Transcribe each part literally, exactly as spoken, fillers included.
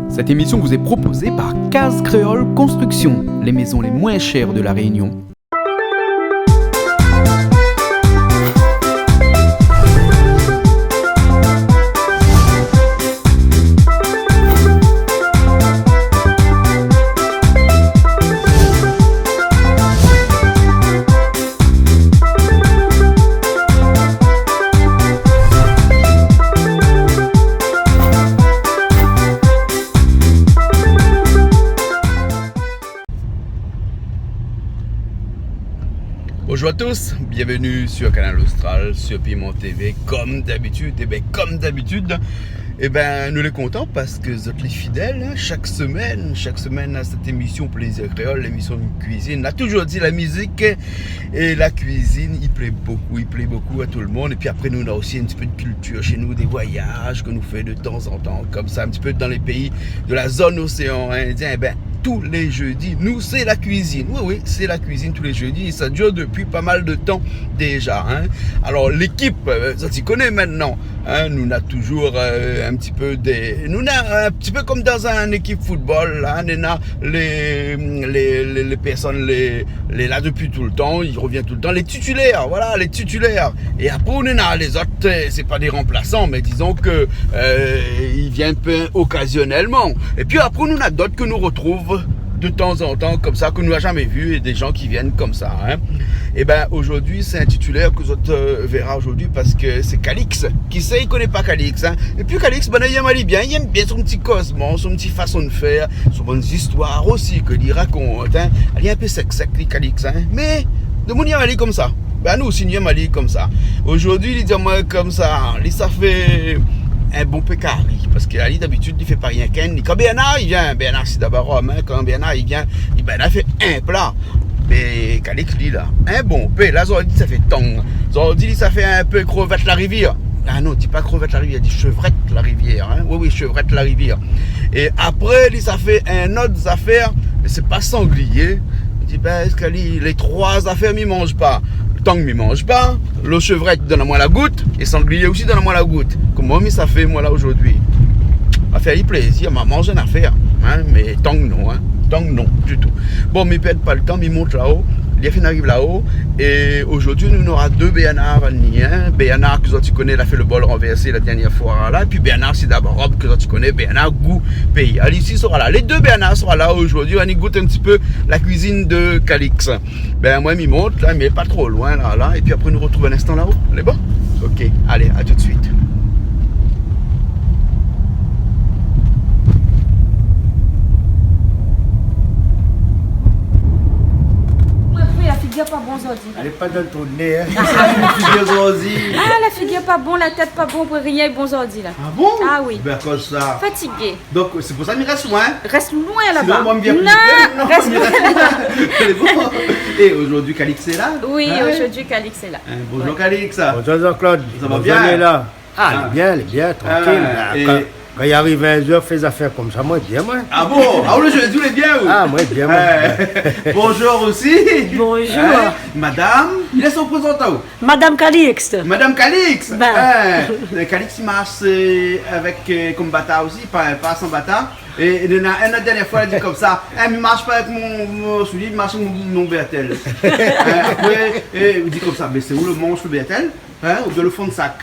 Cette émission vous est proposée par Case Créole Construction, les maisons les moins chères de La Réunion. Bonjour à tous, bienvenue sur Kanal Austral, sur Piment T V, comme d'habitude. Et ben, comme d'habitude, é bin, nou lé kontan parske zot lé fidèl, in, shak semèn, shak semèn, a sèt émisyon Plézir Kréol, lémisyon de kuizine. La touzour di la mizik é la kuizine i plé bokou, i plé bokou a tout le monde. Épi apré, nou, nou na osi in ti pé de kiltir shé nou, dé voyaz ke nou fé de tanzantan, konmsa, in ti pé dan lé péi de la zone oséan Indien. É bin, tou lé jédi, nou, sé la kuizine. Wi, wi, sé la kuizine tou lé jédi. É sa i dir dépi pa mal de tan déza, in. Alor, lékip, eu, zot i koné mintnan. In, nou na touzour, eu, in ti pé dé, nou na in ti pé konm dan in ékip football, la, nou na lé, lé, lé, lé pèrsone, lé, lé la dépi toultan, i revien toultan, lé titilèr, voilà, lé titilèr. É apré, nou na lézot, eu, sé pa dé ranplasan, mé dizon ke, eu, i vien in pé okazionèlman. Épi apré, nou na dot ke nou retrouv de tanzantan, konmsa, ke nou la zamé vi, é dé jan ki vien konmsa, in. É bin, ojourdui, sé in titilèr ke zot, eu, vèra ojourdui, parske sé Calix. Kisa i koné pa Calix, in ? Épi Calix, bin, li yèm ali bien, li yèm bien son ti kozman, son ti fason de fèr, son bann zistoir osi ke li rakont, in. Li lé in pé sèk-sèk, li, Calix, in. Mé, demoun i yèm ali konmsa. Bin, nou osi, nou yèm ali konmsa. Ojourdui, li di amoin konmsa, li sa fé in bon pé kari, parske ali, dabitid, li fé pa rienk inn. Kan Bernard i vien, Bernard Sidabarom, in, kan Bernard i vien, li, bin, la fé in pla. Mé Calix, li, la, in bon pé. La, zordi, li sa fé tang. Zordi, li sa fé in pé krevèt la rivièr. A non, di pa krevèt la rivièr, di shevrèt la rivièr, in. Wi, wi, shevrèt la rivièr. É apré, li sa fé in not zafèr, mé sé pa sanglié. Li di, bin, èske li, lé troi zafèr mi manz pa. Tang mi manz pa, lo shevrèt i donn amoin la gout, é sanglié osi i donn amoin la gout. Koman mi sa fé, moin, la, ojourdui ? Ma fé ali plézir, ma manz in afèr, in, mé tang non, in, tang non, ditou. Bon, mi pèrd pa le tan, mi mont lao, li la fine ariv lao, é ojourdui, nou nora dé Bernard avèk nou, in. Bernard, ke zot i koné, la fé le bol ranvèrsé la dèrnièr foi, la, épi Bernard Sidabarom, ke zot i koné, Bernard Gou Péi. Ali osi sera la. Lé dé Bernard sera la ojourdui, nou va gout in ti pé la kuizine de Calix. Bin, moin, mi mont, la, mé pa tro loin, la, la. Épi apré, nou retrouv in instan lao. Lé bon ? Ok, alé, a tout de suit. Moin, apré, la figir pa bon zordi. Alé, pa dan ton né, in. Figir zordi. A, la figir pa bon, la tèt pa bon, pou rien lé bon zordi, la. A bon ? A wi. Bin, akoz sa ? Fatigé. Donk, sé pou sa mi rès loin. Rès loin laba. Sinon, moin, mi vien pli pré. Non, rès loin. Lé bon. É ojourdui, Calix lé la ? Wi, ojourdui, Calix lé la. In, bonjour, Calix. Bonjour, Jean-Claude. Sa va bien ? Bonjour, lé la. A, lé bien, lé bien, trankil. A, é kan, kan i ariv in zour, fé zafèr konmsa, moin, bien, moin. A bon ? A, ou, le jeudi, ou lé bien, ou ? A, moin, bien, moin. Bonjour osi. Bonjour. In, madam, lès amoin prézant aou. Madam Calix. Madam Calix. Bin. É, Calix, i marsh, eu, avèk, eu, konm bata osi, pa, pa san bata. É, é néna inn, la dèrnièr foi, la di konmsa, é, mi marsh pa avèk mon, mon soulié, mi marsh avèk mon, mon bèrtèl. É, apré, é, li di konmsa, mé sé ou le mansh, le bèrtèl, in, oubien le fon de sak ?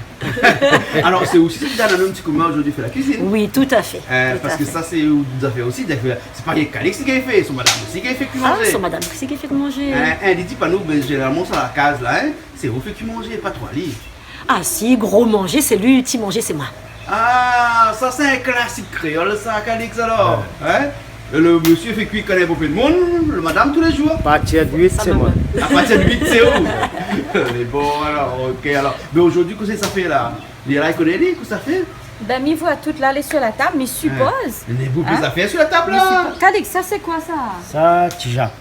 Alor, sé osi sa ki done anou in ti kou d'min ojourdui fé la kuizine. Wi, tout à fait. É, parske sa, sé out zafèr osi, zafèr Sé pa rienk Calix ki fé, son madam osi ki fé kui manzé. A, son madam osi ki fé kui manzé. In, in, li di pa nou, mé zénéralman, sa la kaz la, in, sé ou fé kui manzé, pa troi li. A si, gro manzé sé li, ti manzé sé moin. A, sa sé in klasik kréol sa, Calix, alor. Wé. In ? Le mésyé fé kui kan néna bonpé d'moun, le madam tou lé zour. Partir de uit, sé moin. A partir de uit, sé ou. Mé bon, alor, OK, alor. Mé zordi, kosa sa fé la ? Li la, li koné li, kosa sa fé ? Bin, mi voi tout la, lé sur la tab, mi sipoz. Mé néna bonpé zafèr sur la tab la. Mi sipoz. Calix, sa sé koi sa ? Sa, tijak.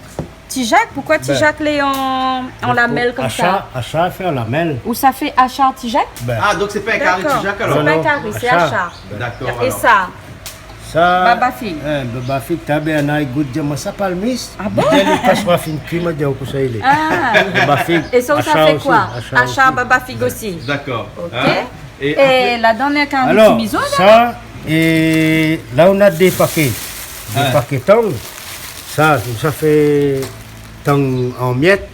Tijak ? Poukosa tijak lé an, an lamèl konmsa ? Ashar, ashar fé an lamèl. Ou sa fé ashar tijak ? Bin. A, donk sé pa in kari tijak alor ? Dakor. Non, non, ashar. Sé pa in kari, sé ashar. Dakor, alor. É sa ? Sa, baba fig. In, baba fig, ta Bernard i gout, di amoin sa palmis. A bon ? Li di, li pas pa fine kui, ma di aou kosa i lé. A. Baba fig. É sa, ou sa fé koi ? Ashar osi, ashar osi. Ashar, baba fig osi. Dakor. OK. In ? É apré ? É la, dan le kari timizo, sa, É la, nou na dé paké. Dé paké tang. Sa, sa fé tang an mièt.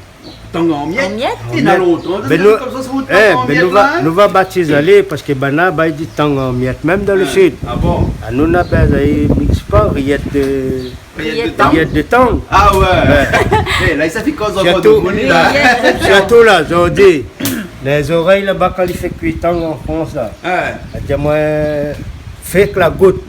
Tang an mièt. An mièt. Néna lontan, konmsa, sa, ou tang an mièt, nou va, hein ? Nou va batiz ali, parske banna, ba, i di tang an mièt, mèm dan le sid. Ah bon ? Anou, na, ba, i miks pa, riyèt de Riyèt de tang. Riyèt de tang. Ah ouais. Eh, la, sa i fé koz ankor de moun, la. Sirtou la, zordi, lé zorèy laba, kan i fé kui tang an Frans, la. Ouais. La di amoin, fé èk la gout.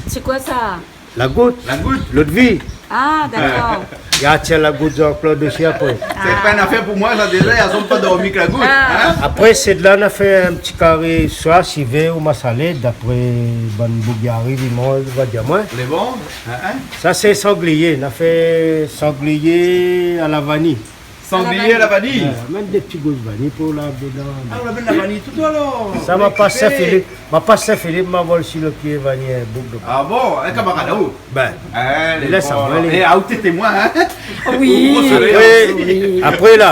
Sé koi sa ? La gout. La gout. L'eau de vie. Ah, dakor. I atir la gout, Jean-Claude osi, apré. Sé pa in afèr pou moin, sa, déza, i ansanm pa dormi èk la gout, hein ? Apré, sé de la, nou la fé in ti kari, soi sivé ou masalé, dapré bann boug i ariv, i manz, va di amoin. Lé bon, hein, hein ? Sa, sé sanglié. Nou la fé sanglié a la vani. Sanglié a la vani ? Ouais, mèm dé ti gous vani pou la dedan. Ah, ou la mèt la vani tout alor ? Sa, ma pas Saint-Philippe. Ma pas Saint-Philippe, ma vol si lo pié vani, in boug de... Ah bon ? In kamarad aou ? Ben, lé bon, alor. Eh, ou té témoin, hein ? Oui. Apré, apré la,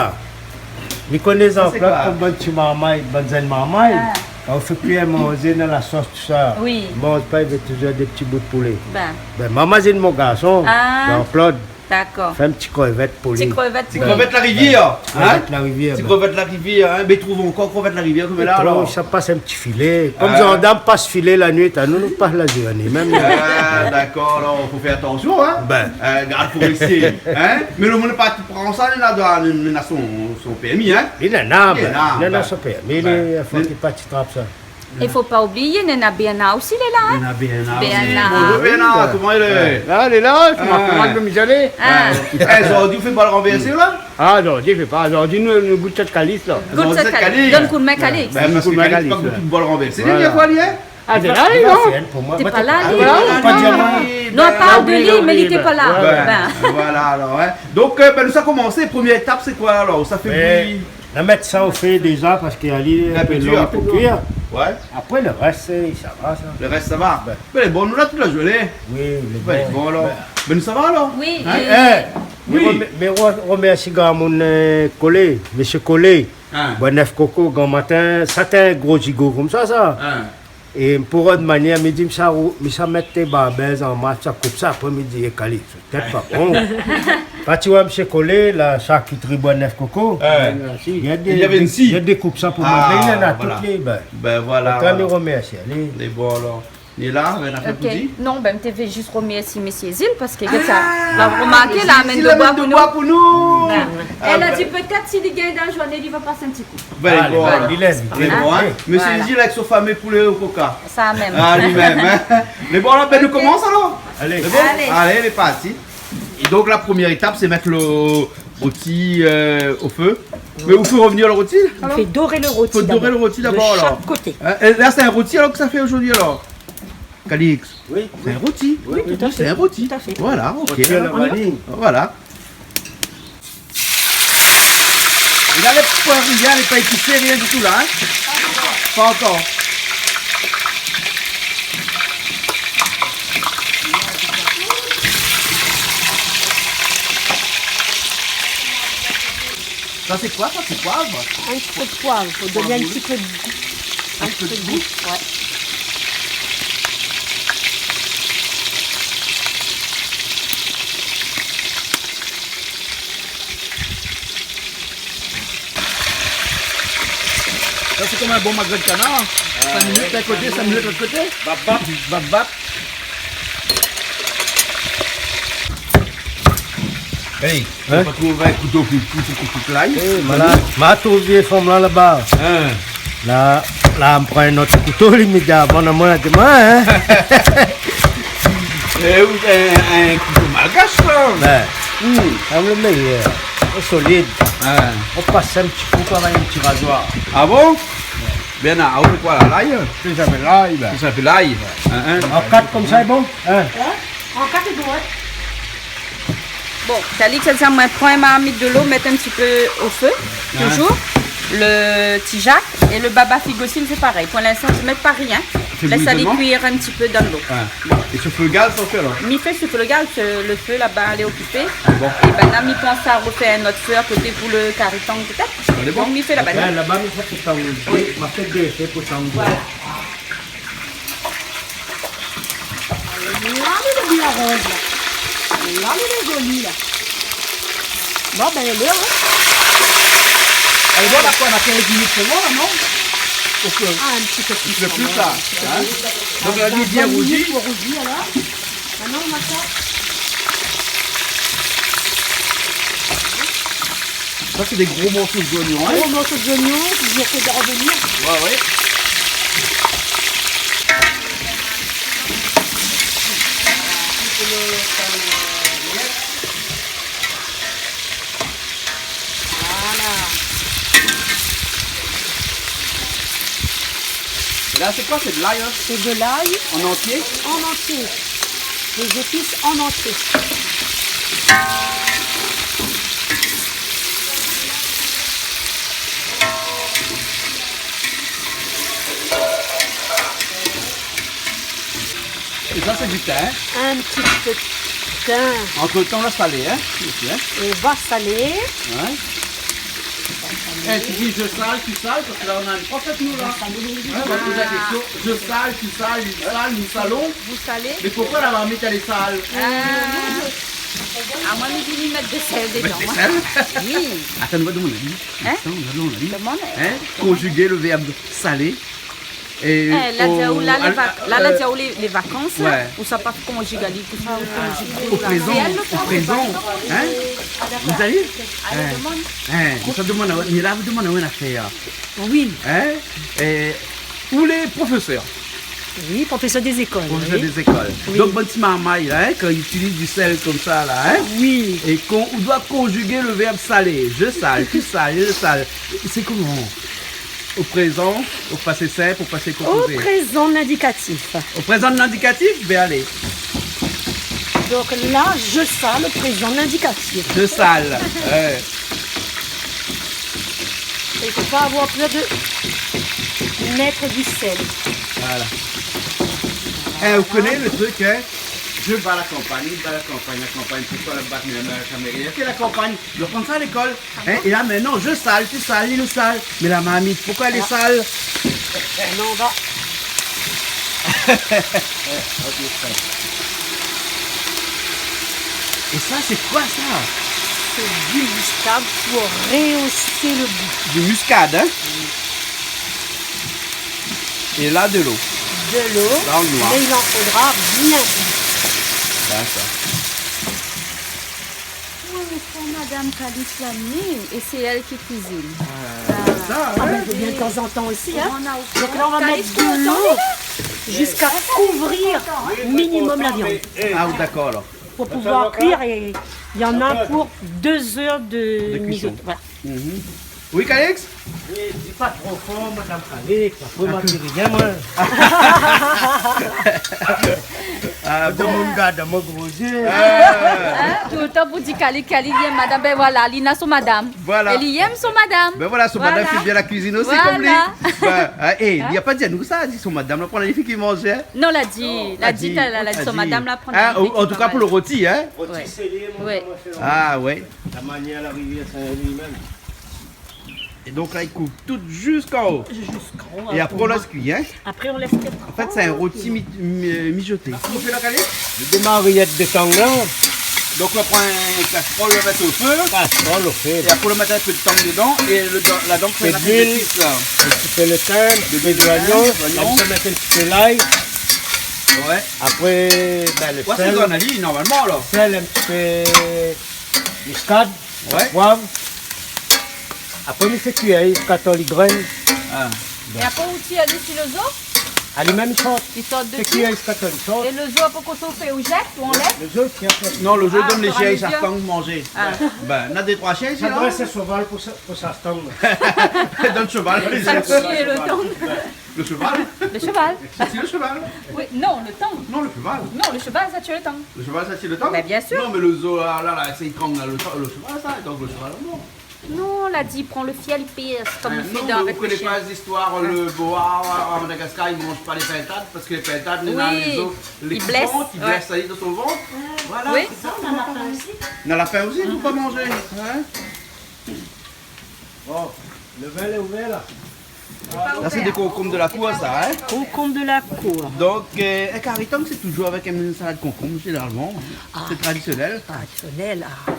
mi koné Jean-Claude konm bann ti marmay, bann zenn marmay. Ah. Kan ou fé kui in manzé dan la sos, tousa. Oui. Manz pa, i vé touzour dé ti bout poulé. Ben, marmay, sé mon garson, Jean-Claude. Dakor. Fé in ti krevèt pou li. Ti krevèt pou li. Ti krevèt la rivièr, hein ? Krevèt la rivièr, ben. Ti krevèt la rivièr, hein ? Mé i trouv ankor krevèt la rivièr, konm la, alor. Sa i pas in ti filé. Konm zandam i pas filé la nuit, anou, nou pas la zourné mèm. Ah, dakor, alor, fo fé atansion, hein ? Ben. Euh, gard forestié, hein ? Mé lo moun pa pran sa, li na, li na son, son pèrmi, hein ? Li na, li na son pèrmi, li, fo li pa ti trap sa. I fo pa oublié, néna Bernard osi, lé la, hein ? Néna Bernard osi. Bernard. Bonjour Bernard, koman i lé ? La, lé la, sé ma koman de mizalé. Ah. Eh, zordi ou fé bal ranvèrsé, la ? Ah, zordi, fé pa. Zordi, nou, nou gout sèt Calix, la. Gout sèt Calix. Donn koudmin Calix. Ben, parske Calix, pa gout tout bal ranvèrsé. Voilà. Li vien koi, li, hein ? Ah, lé la, li, non ? Té pa la, li. Non, nou parl de li, mé li té pa la. Ben, voilà, alor, hein. Donk, euh, ben, nou sa komansé. Promié étap, sé koi, alor ? Sa fé bouyi. Nou mèt sa o fé déza, parske ali, in pé lon pou kuir. Ouais. Apré, lo rès, sa va, sa. Lo rès, sa va. Ben. Ben, bon, nou la tout la zourné. Oui, lé bon. Ben, alor. Ben, nou sa va, alor ? Oui. Hein ? Eh, mé remèrsi gramoun, euh, Colé, mésyé Colé. Hein. Boinèf Koko, gran matin, sa té in gro zigo konmsa, sa. Hein. É pou rod manièr, mi di, mi sa rou-, mi sa mèt té babèz an mas, sa koup sa, apré mi di, é Calix, pétèt pa bon. Parti oir mésyé Colé, la sharkitri Boinèf Koko. Ouais. Néna dé, néna dé koup sa pou moin. Ah, néna tout lé, ben. Ben voilà, voilà. An tou ka, mi remèrsi ali. Lé bon, alor. Lé la, néna afèr pou di ? Non, ben, mi té vé zis remèrsi mésyé Zil, parske, gard sa, la romarké, la amenn de boi pou nou. Ben, èl la di pétèt si li gingn dan la zourné, li va pas in ti Ben, alé, bon, alé, alor. Mésyé Zil avèk son famé poulé o koka. Sa mèm. Ah, li mèm, hein. Mé bon, alor, ben, nou komans, alor. Alé. Sé bon ? Alé. Alé, lé parti. É donk, la promié étap, sé mèt lo roti, euh, o fé. Mé ou fé revnir lo roti, alor ? Fé doré lo roti dabor. Fo doré lo roti dabor, alor. De shak koté. Hein, é la, sé in roti, alor, ke sa fé zordi, alor ? Calix. Oui. Sé in roti. Oui, tout à fait. Sé in roti. Tout à fait. Voilà, OK. Roti a la vanille. Voilà. É la, lé pa, rien, lé pa épisé, rien ditou la, hein ? Pa ankor. Sa, sé koi, sa ? Sé poiv ? In ti pé de poiv, pou done in ti pé de, in ti pé de gou. Ouais. Sa, sé konm in bon magré de kanar. Sink minit d'in koté, sink minit de l'ot koté. Bap, bap. Bap, bap. Hey, ou la pa trouv in kouto pou, pou, pou koup lay ? Eh, malad. Ma trouv vié fanm la, laba. Hein. La, la, mi pran in not kouto, li mi di, ah, bon, amoin, la di amoin, hein. Eh, ou, in, in kouto malgash, la. Ben, hmm, sa, lo méyèr. Lé solid. Hein. Ou pas in ti kou, kan mèm, in ti razoir. Ah bon ? Ben, ah, ou koi, la, lay ? Plis in pé lay, ben. Plis in pé lay. Hein, hein. An kat konmsa, lé bon ? Hein ? Hein ? An kat lé bon, ouais. Bon, Calix, sa, moin pran in marmit de lo, mèt in ti pé o fé, touzour. Lo tizak é lo baba fig osi, mi fé parèy. Pou linstan, mi mèt pa rien. Lès ali kuir in ti pé dan lo. Ouais. É su fé gaz, sa fé, alor ? Mi fé su fé gaz, su lo fé laba, lé okipé. Bon. É ben la, mi pans a refé in not fé a koté pou lo kari tang, pétèt. Alé, bon. Donk, mi fé laba. Ouais, laba, mi fé pou tang. Oui. Ma fé dé fé pou tang. Voilà. La, li lé bien ronn, la. La, li lé zoli, la. Bon, bin, lé lèr, in. Alé, bon, la, koi, na kinz minit solman, la, non ? Pou ke... Ah, in ti pé plis, in ti pé plis, kan mèm, la, in. Donk, la, li lé bien rouzi. Vingt minutes pour rougir, là. Maintenant, on va faire... Ça, c'est des gros morceaux d'oignon, hein ? Gros morceaux d'oignon, que je fais revenir. Ouais, ouais. Voilà. Et là, c'est quoi ? C'est de l'ail, hein ? C'est de l'ail. En entier ? En entier. Les épices en entier. Et ça, c'est du thym. Un petit peu de thym. Entre-temps, on va saler, hein, ici, hein. On va saler. Ouais. Eh, tu dis je sale, tu sales, parce que là, on a une prof avec nous, là. Hein, on va poser la question. Je sale, tu sales, il sale, nous salons. Vous salez ? Mais pourquoi la marmite, elle est sale ? Euh, ah, moin, mi di, mi mèt de sèl dedan, moin. Mèt de sèl ? Oui. Attends, nou va domann ali. Hein ? Attends, nou va domann ali. Demande. Hein ? Conjuguer le verbe saler. É la, ou la, lé vak-, la, la, euh, ou lé, lé vakans, la, ouais, ou sa pa konjig ali, ou sa konjig ali. Au présent, au présent, hein, vous savez, hein, ou sa domann, mé la, ou domann in afèr. Oui. Hein, é ou lé professeur. Oui, professeur des écoles, oui. Professeur des écoles. Oui. Donk, bann ti marmay, la, hein, kan i itiliz du sel konmsa, la, hein, oui, é kan ou doi konjigué le verbe saler, je sale, tu sales, il sale, sé koman ? Au présent, au passé simple, au passé composé. Au présent indicatif. Au présent indicatif, bin alé. Donc là, je sale au présent indicatif. Je sale, ouais. Il faut pas avoir peur de mettre du sel. Voilà. Eh, vous connaissez le truc, hein ? Je bats la campagne, il bat la campagne, la campagne, pourquoi la battre, mais la campagne, et la campagne, je dois prendre ça à l'école. Hein, et là, maintenant, je sale, tu sales, il sale. Mais la marmite, pourquoi elle est sale ? Ah. Non, on va. Et ça, c'est quoi, ça ? C'est du muscade pour rehausser le goût. Du muscade, hein ? Oui. Et là, de l'eau. De l'eau, dans le noir, mais il en faudra bien plus. D'accord. Oui, mé sa, madam Calix la ni, é sé èl ki kuizine. Ah, sa, ah, ouais, ben, je viens de temps en temps aussi, hein. Donc là, on va mettre de l'eau jusqu'à couvrir minimum la viande. Ah, d'accord, alors. Pour pouvoir cuire, et il y en a pour deux heures de mijote. De cuisson. Voilà. Mhm. Oui, Calix ? Oui, di pa tro for, madam Calix, apré, ma di rien, moin. Ah, bon. Tout le monde regarde mon gros yeux. Ah. Hein, tout le temps pou di Calix, Calix, li yèm madam. Ben voilà, li na son madam. Voilà. É li yèm son madam. Ben voilà, son madam i fé bien la kuizine osi, konm li. Voilà. Ben, hein, é, li la pa di anou sa, li di son madam la pran la fi ki manz, hein. Non, la di, la di, la di son madam la pran la fi ki manz. Ah, en tout cas, pour le rôti, hein. Rôti, sé li, moin, moin fé. Ah, ouais. La manièr la rivièr Sin-Louis mèm. Et donc là, il couvre tout jusqu'en haut. Jusqu'en haut. Et après, on laisse cuire, hein. Après, on laisse cuire. En fait, c'est un rôti mi-, mi-, mijoté. Ou fé la kalé ? Dé marièt de tang la. Donc, on prend une casserole, on va mettre au feu. Casserole, au feu. Et après, on va mettre un peu de tang dedans. Et le, dans, là-dedans, on fait la cuisine. Un petit peu d'huile, un petit peu de thym, un petit peu d'oignon. Oignon. Là, on va mettre un petit peu l'ail. Ouais. Après, ben, le sel. Ouais, c'est qu'on a dit, normalement, alors. Sel, un petit peu muscade. Ouais. Poiv. Apré, mi fé kui ziska tan li grin. Ah. É apré, ou tir ali si lo zo ? Ali mèm, li sort. Li sort desi. Fé kui ziska tan li sort. É lo zo, apré, kosa ou fé, ou zèt, ou anlèv ? Lo zo, tiens, fé. Non, lo zo, ah, donn lé zièy, sa i fé manzé. Ah. Ben, na dé, troi zièy, sa, non ? Sa drès lo shoval pou sa, pou sa tang. Donn shoval. Sa i tir lo tang. Lo shoval ? Lo shoval. Sa sé lo shoval ? Oui, non, lo tang. Non, lo shoval. Non, lo shoval, sa i tir lo tang. Lo shoval, sa i tir lo tang ? Ben, bien sûr. Non, mé lo zo la, la, la, sé i tang la, lo ta-, lo shoval, sa, donk lo shoval, non. Non, la di, pran lo fièl, i pèrs, konm i fé dan, avèk lo shien. Ah, non, mé ou koné pa zistoir, lo boa, a Madagaskar, i manz pa lé pintad, parske lé pintad, néna lé zo, lé koupan, i blès, ouais, i blès ali dan son vant. Voilà, sé sa. Oui. Na lapin osi. Na lapin osi, i fo pa manzé, hein ? Bon, lo vin lé ouvèr la. Sa sé dé konkonm de la kour, sa, in ? Konkonm de la kour. Donk, euh, in kari tang, sé toujour avèk in salad konkonm, zénéralman. Ah. Sé tradisionèl. Tradisionèl, ah.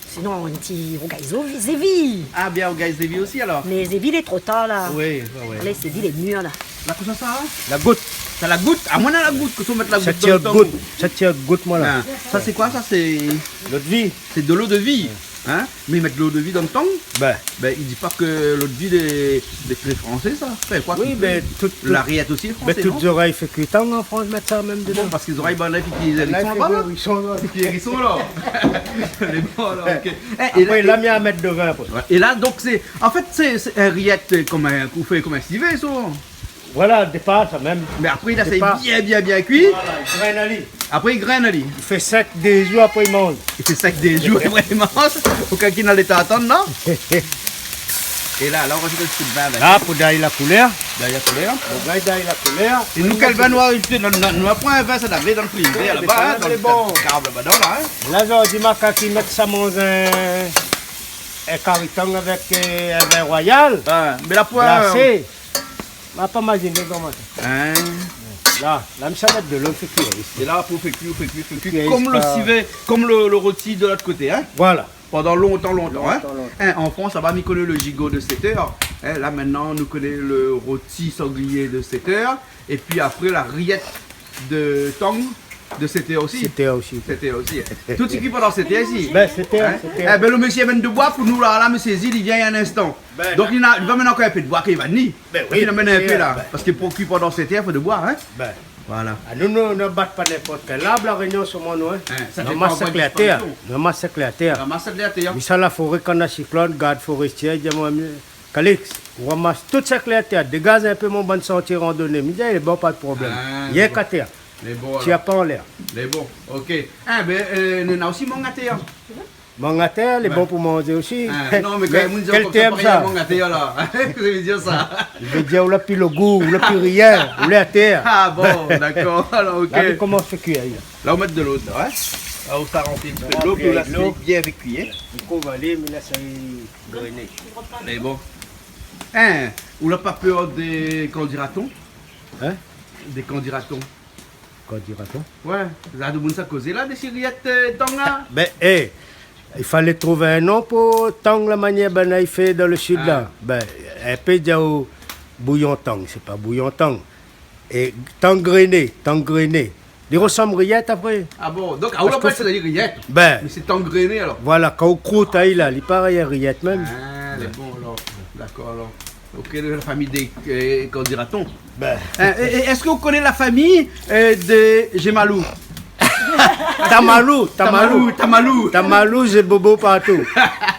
Sinon, in ti rougay zévi, zévi. Ah, bien, rougay zévi osi, alor. Mé zévi, lé tro tar, la. Oui, oui, oui. Alé, zévi lé mir, la. La, kosa sa, in ? La gout. Sa, la gout. Ah, moin, na la gout, kosa i mèt la gout dan lo tang. Sa i tir gout, moin, la. Ah. Sa, sé koi, sa ? Sé lodvi. Sé de l'eau de vie, in ? Mé i mèt de l'eau de vie dan lo tang ? Bin. Bin, i di pa ke lodvi dé, dé klé fransé, sa. Anfin, koi ke tout, la riyèt osi lé fransé, non ? Bin, tout zorèy i fé kui tang an Frans, mèt sa mèm dedan. Bon, parske zorèy, bin, la, i fé kui zérison, la, i fé kui zérison, la. Lé bon, la, ok. É, é apré, la, la, mi mèt de vin, apré. Ouais. É la, donk, sé, an fèt, sé, sé in riyèt, euh, konm in, ou fé konm in sivé, sa. Voilà, dépar, sa mèm. Mé apré, la, sé bien, bien, bien kui. Voilà, i grène ali. Apré, i grène ali. I fé sèk dé zour, apré, i manz. I fé sèk dé zour, apré, i manz. Okin ki na léta atann, non ? É la, la, ou rajout in ti pé de vin avèk. La, pou dèy la koulèr. Dèy la koulèr. Bon, dèy, dèy la koulèr. É nou, kèl vin nou va rajout ? Nou, nou, nou la pran in vin, sa, dan lo frizidèr, laba, in, dan lo kab, laba, la, in. La, zordi, makak i mèt sa manz in, in kari tang avèk, euh, in vin royal. Ah, mé la, pou, euh, glasé. Ma pa mazine koman sa. In ? La, la, mi sa mèt de lo, fé kui isi. É la, pou fé kui, fé kui, fé kui. Fé kui, konm lo sivé, konm lo, lo roti de lot koté, in ? Voilà. Pandan lontan, lontan, in ? Lontan, lontan. In, an Frans, laba, mi koné lo zigo de sèt èr. In, la, mintnan, nou koné lo roti sanglié de sèt èr. É pi apré, la riyèt de tang de sèt èr osi. Sèt èr osi. Sèt èr osi. Tout i kui pandan sèt èr isi. Bin, sèt èr, sèt èr. Ébin, lo mésyé i amenn de boi pou nou, la, la, mésyé Zil, i vien in instan. Bin, donk, li na, li va amenn ankor in pé de boi, ke li va ni. Bin oui, li amenn in pé, la. Parske pou kui pandan sèt èr, i fo de boi, in. Bin. Voilà. Ah, nou, nou, nou bat pa ninport kèl arb, La Rényon, sirman, nou, in. In, sa dépan, nou ramas sak lé atèr. Nou ramas sak lé atèr. Nou ramas sak lé atèr. Mé sa, la foré, kan na siklone, gard forestié, i di amoin, Calix, ou ramas tout sak lé atèr, dégaz in pé mon bann santié randoné. Mi di, lé bon, pa de problèm. Ah, lé bon. Rienk atèr. Lé bon, alor. Tir pa anlèr. Lé bon, ok. Ah, bin, euh, néna osi mang atèr. Mang atèr, lé bon pou manzé osi. Ah, non, mé kan mèm, kèl tèrm, sa ? Mang atèr, la. Kosa i vé dir, sa ? I vé dir, ou la pi lo gou, ou la pi rien, ou lé atèr. Ah bon, dakor, alor, ok. La, mi komans fé kui, la. La, ou mèt de lo dedan, in ? La, ou sa ranpli in ti pé de lo, pi ou lès bien fé kui, in ? Ou kovalé, mi lès ali grèné. Mé bon. In, ou la pa pèr dé, koman dira-t-on ? In ? Dé, koman dira-t-on ? Koman dira-t-on ? Ouais, la, domoun sa kozé la, dé siriyèt, euh, tang la. Bin, é, i falé trouv in non pou tang, la manièr banna i fé dan lo sid, la. Ah. Bin, in pé i di aou bouyon tang, sé pa bouyon tang. É tang grèné, tang grèné. Li rosanm riyèt apré. Ah bon, donk, ah, ou la pa sèvi riyèt. Bin. Mé sé tang grèné, alor. Voilà, kan ou krout ali la, li parèy in riyèt mèm. Ah, lé bon, alor. Dakor, alor. Ok, de la fami dé, euh, koman dira-t-on ? Bin. Euh, é, é èske ou koné la fami, euh, de Zémalou ? Tamalou, Tamalou. Tamalou, Tamalou. Tamalou, zé bobo partou.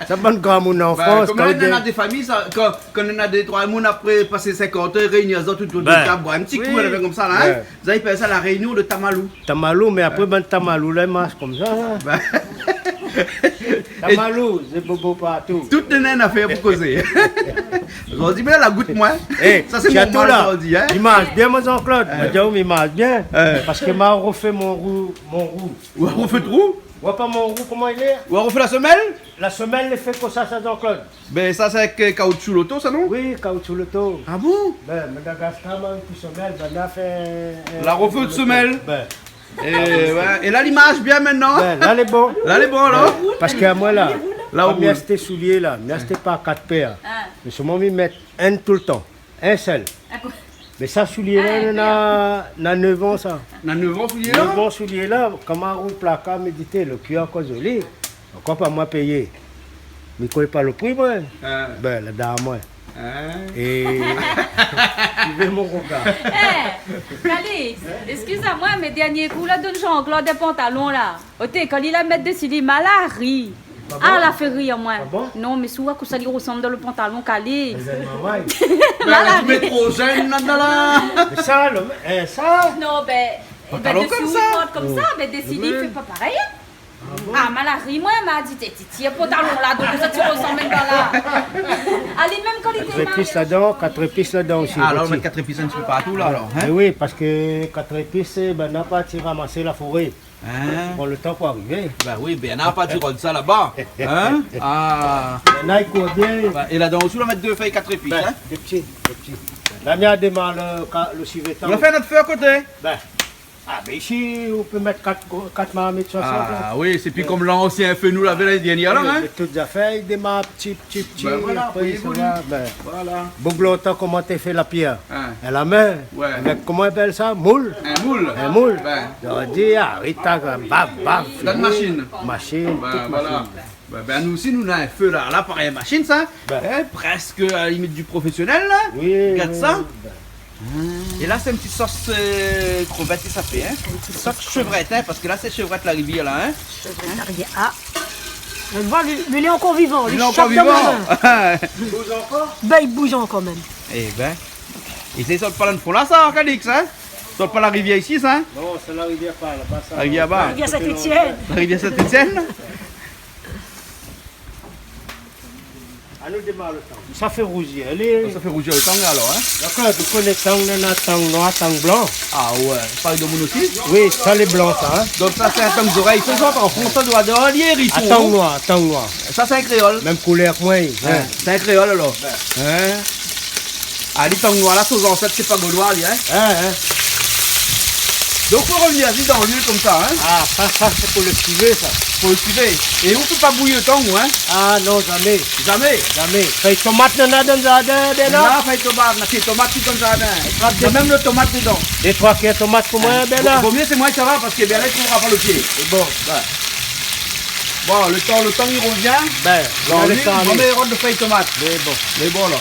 Sa bann gramoun an Frans, kan néna dé fami, sa, kan, kan néna dé, troi moun apré pasé sinkant an, i réini azot otour d'in tab, boir in ti kou, in afèr konmsa la, in ? Bin. Zot i apèl sa la réinion de Tamalou. Tamalou, mé apré, bann Tamalou la, i marsh konmsa, in. Bin. Tamalou, zé bobo partou. Tout néna in afèr pou kozé. Zordi, bin, la gout moin. É, sa, sé mon mal la. Zordi, in. I marsh bien, mon Jean-Claude. Moin, mi di aou, i marsh bien. Parske ma rofé mon rou, mon rou. Ou la rofé out rou ? Ou wa pa mon rou, koman i lé ? Ou la rofé la semèl ? La semèl lé fé konmsa, sa, Jean-Claude. Bin, sa, sé avèk, euh, kaoutchou loto, sa, non ? Oui, kaoutchou loto. Ah bon ? Bin, Madagascar, ma pi semèl, bin, la fé, euh, la rofé out semèl. Bin. É, ouais. É la, i marsh bien mintnan. Bin, la, lé bon. La, lé bon, alor. Bin, parske amoin, la, la, kan mi ashté soulié, la, mi ashté pa kat pèr. Ah. Mé sirman, mi mèt inn toultan. In sèl. Ah, koi ? Mé sa, soulié la, na, na nèv an, sa. Na nèv an, soulié la ? Nèv an, soulié la. Kan ma rou plakar, mi di, té, lo kui ankor zoli. Ankor pa moin péyé. Mi koné pa lo pri, moin. Ah. Bin, la done amoin. Ah. É, i vé mon rogar. Eh, Calix, eskiz amoin, mé dèrnié kou, la donn Jean-Claude in pantalon, la. Oté, kan li la mèt dési li, ma la ri. Ah bon ? Ah, la fé rir amoin. Ah bon ? Non, mé si ou wa kosa li rosanm dan lo pantalon, Calix. Mé zèl marmay. La, la, ou mèt tro zèn ladan la. Mé sa, lo, eh, sa. Non, bin, pantalon konmsa. Bin, dési li, i port konmsa, mé dési li, i fé pa parèy, in. Ah, ma la ri, moin, ma di, té, ti tir pantalon la, donk sa ti rosanm mèm pa la. Ali mèm kan li té marié. Kat zépis ladan, kat zépis ladan osi. Ah, alor, ou mèt kat zépis in ti pé partou la, alor, hein ? Eh oui, parske kat zépis, eh ben, na parti ramasé la foré. Hein ? Pran le tan pou arivé. Ben oui, ben, na parti rod sa laba. Hein ? Ah. Néna i kour bien. Ben, é ladan osi, ou va mèt dé fèy kat zépis, hein ? Dé pti, dé pti. La, mi la démar le ka-, le sivé tang. Ou va fé nout fé a koté. Ben. Ah, ben isi, ou pé mèt kat, kat marmit sir sa, koi. Ah oui, sé pi konm lansien fé nou lavé lané dèrnièr la, hein. Oui, mé tout zafèr i démar pti, pti, pti, ben voilà, apré, apré, sa va, ben, voilà. Boug lontan, koman té fé la pièr ? Hein. É la min, ouais, avèk, koman i apèl sa ? Moul. In moul. In moul. Ben. Zot i di, ah, Rita, baf, baf. Dan machine. Machine, ben, tout voilà. Machine. Ben, ben, nou osi, nou na in fé la, la, parèy machine, sa. Ben. Hein, prèsk a la limit du profésionèl, la. Oui, oui, oui. Gard sa. Ben. É la, sé in ti sos, euh, krevèt, sa fé, hein. In ti sos shevrèt, hein, parske la, sé shevrèt la rivièr, la, hein. Shevrèt la rivièr. Ah. Ou voi, li, li lé ankor vivan. Li lé ankor vivan. Li shap dan mon min. I bouz ankor ? Ben, i bouz ankor mèm. Eh ben. É sé sort pa la fon la, sa, Calix, hein ? Sort pa la rivièr isi, sa, hein ? Non, sé la rivièr pa laba, sa. La rivièr laba. La rivièr Saint-Étienne. La rivièr Saint-Étienne. Anou démar le tang. Sa fé rouzi, alé. Sa fé rouzi le tang, alor, hein ? Dakor, ou koné tang, néna tang noir, tang blan. Ah ouais, parèy domoun osi ? Oui, sa lé blan, sa, hein. Donk sa, sé in tang zorèy. Sa, sa, an fransé, sa doi èt dériso. Ah, tang noir, tang noir. Sa, sé in kréol. Mèm koulèr ke moin, hein. Hein, sé in kréol, alor. Hein ? Ah, li tang noir la, son zansèt, sé pa Godois, li, hein ? Hein, hein. Donk, fo revnir asi dan luil konmsa, hein ? Ah, sa, sa, sé pou le sivé, sa. Pou le sivé. É ou pé pa bouyi le tang, hein ? Ah non, zamé. Zamé ? Zamé. Fèy tomat, néna dan zardin, Bernard ? Néna fèy tomat, néna fèy tomat tout dan zardin. Trap dé, mèm le tomat dedan. Dé troi pié tomat pou moin, Bernard. Vo, vo mié sé moin i sava, parske Bernard i trouvra pa le pié. Sé bon. Ouais. Bon, le tan, le tan i revien. Ben, dan le tan, moin, mi rod le fèy tomat. Mé bon. Mé bon, la.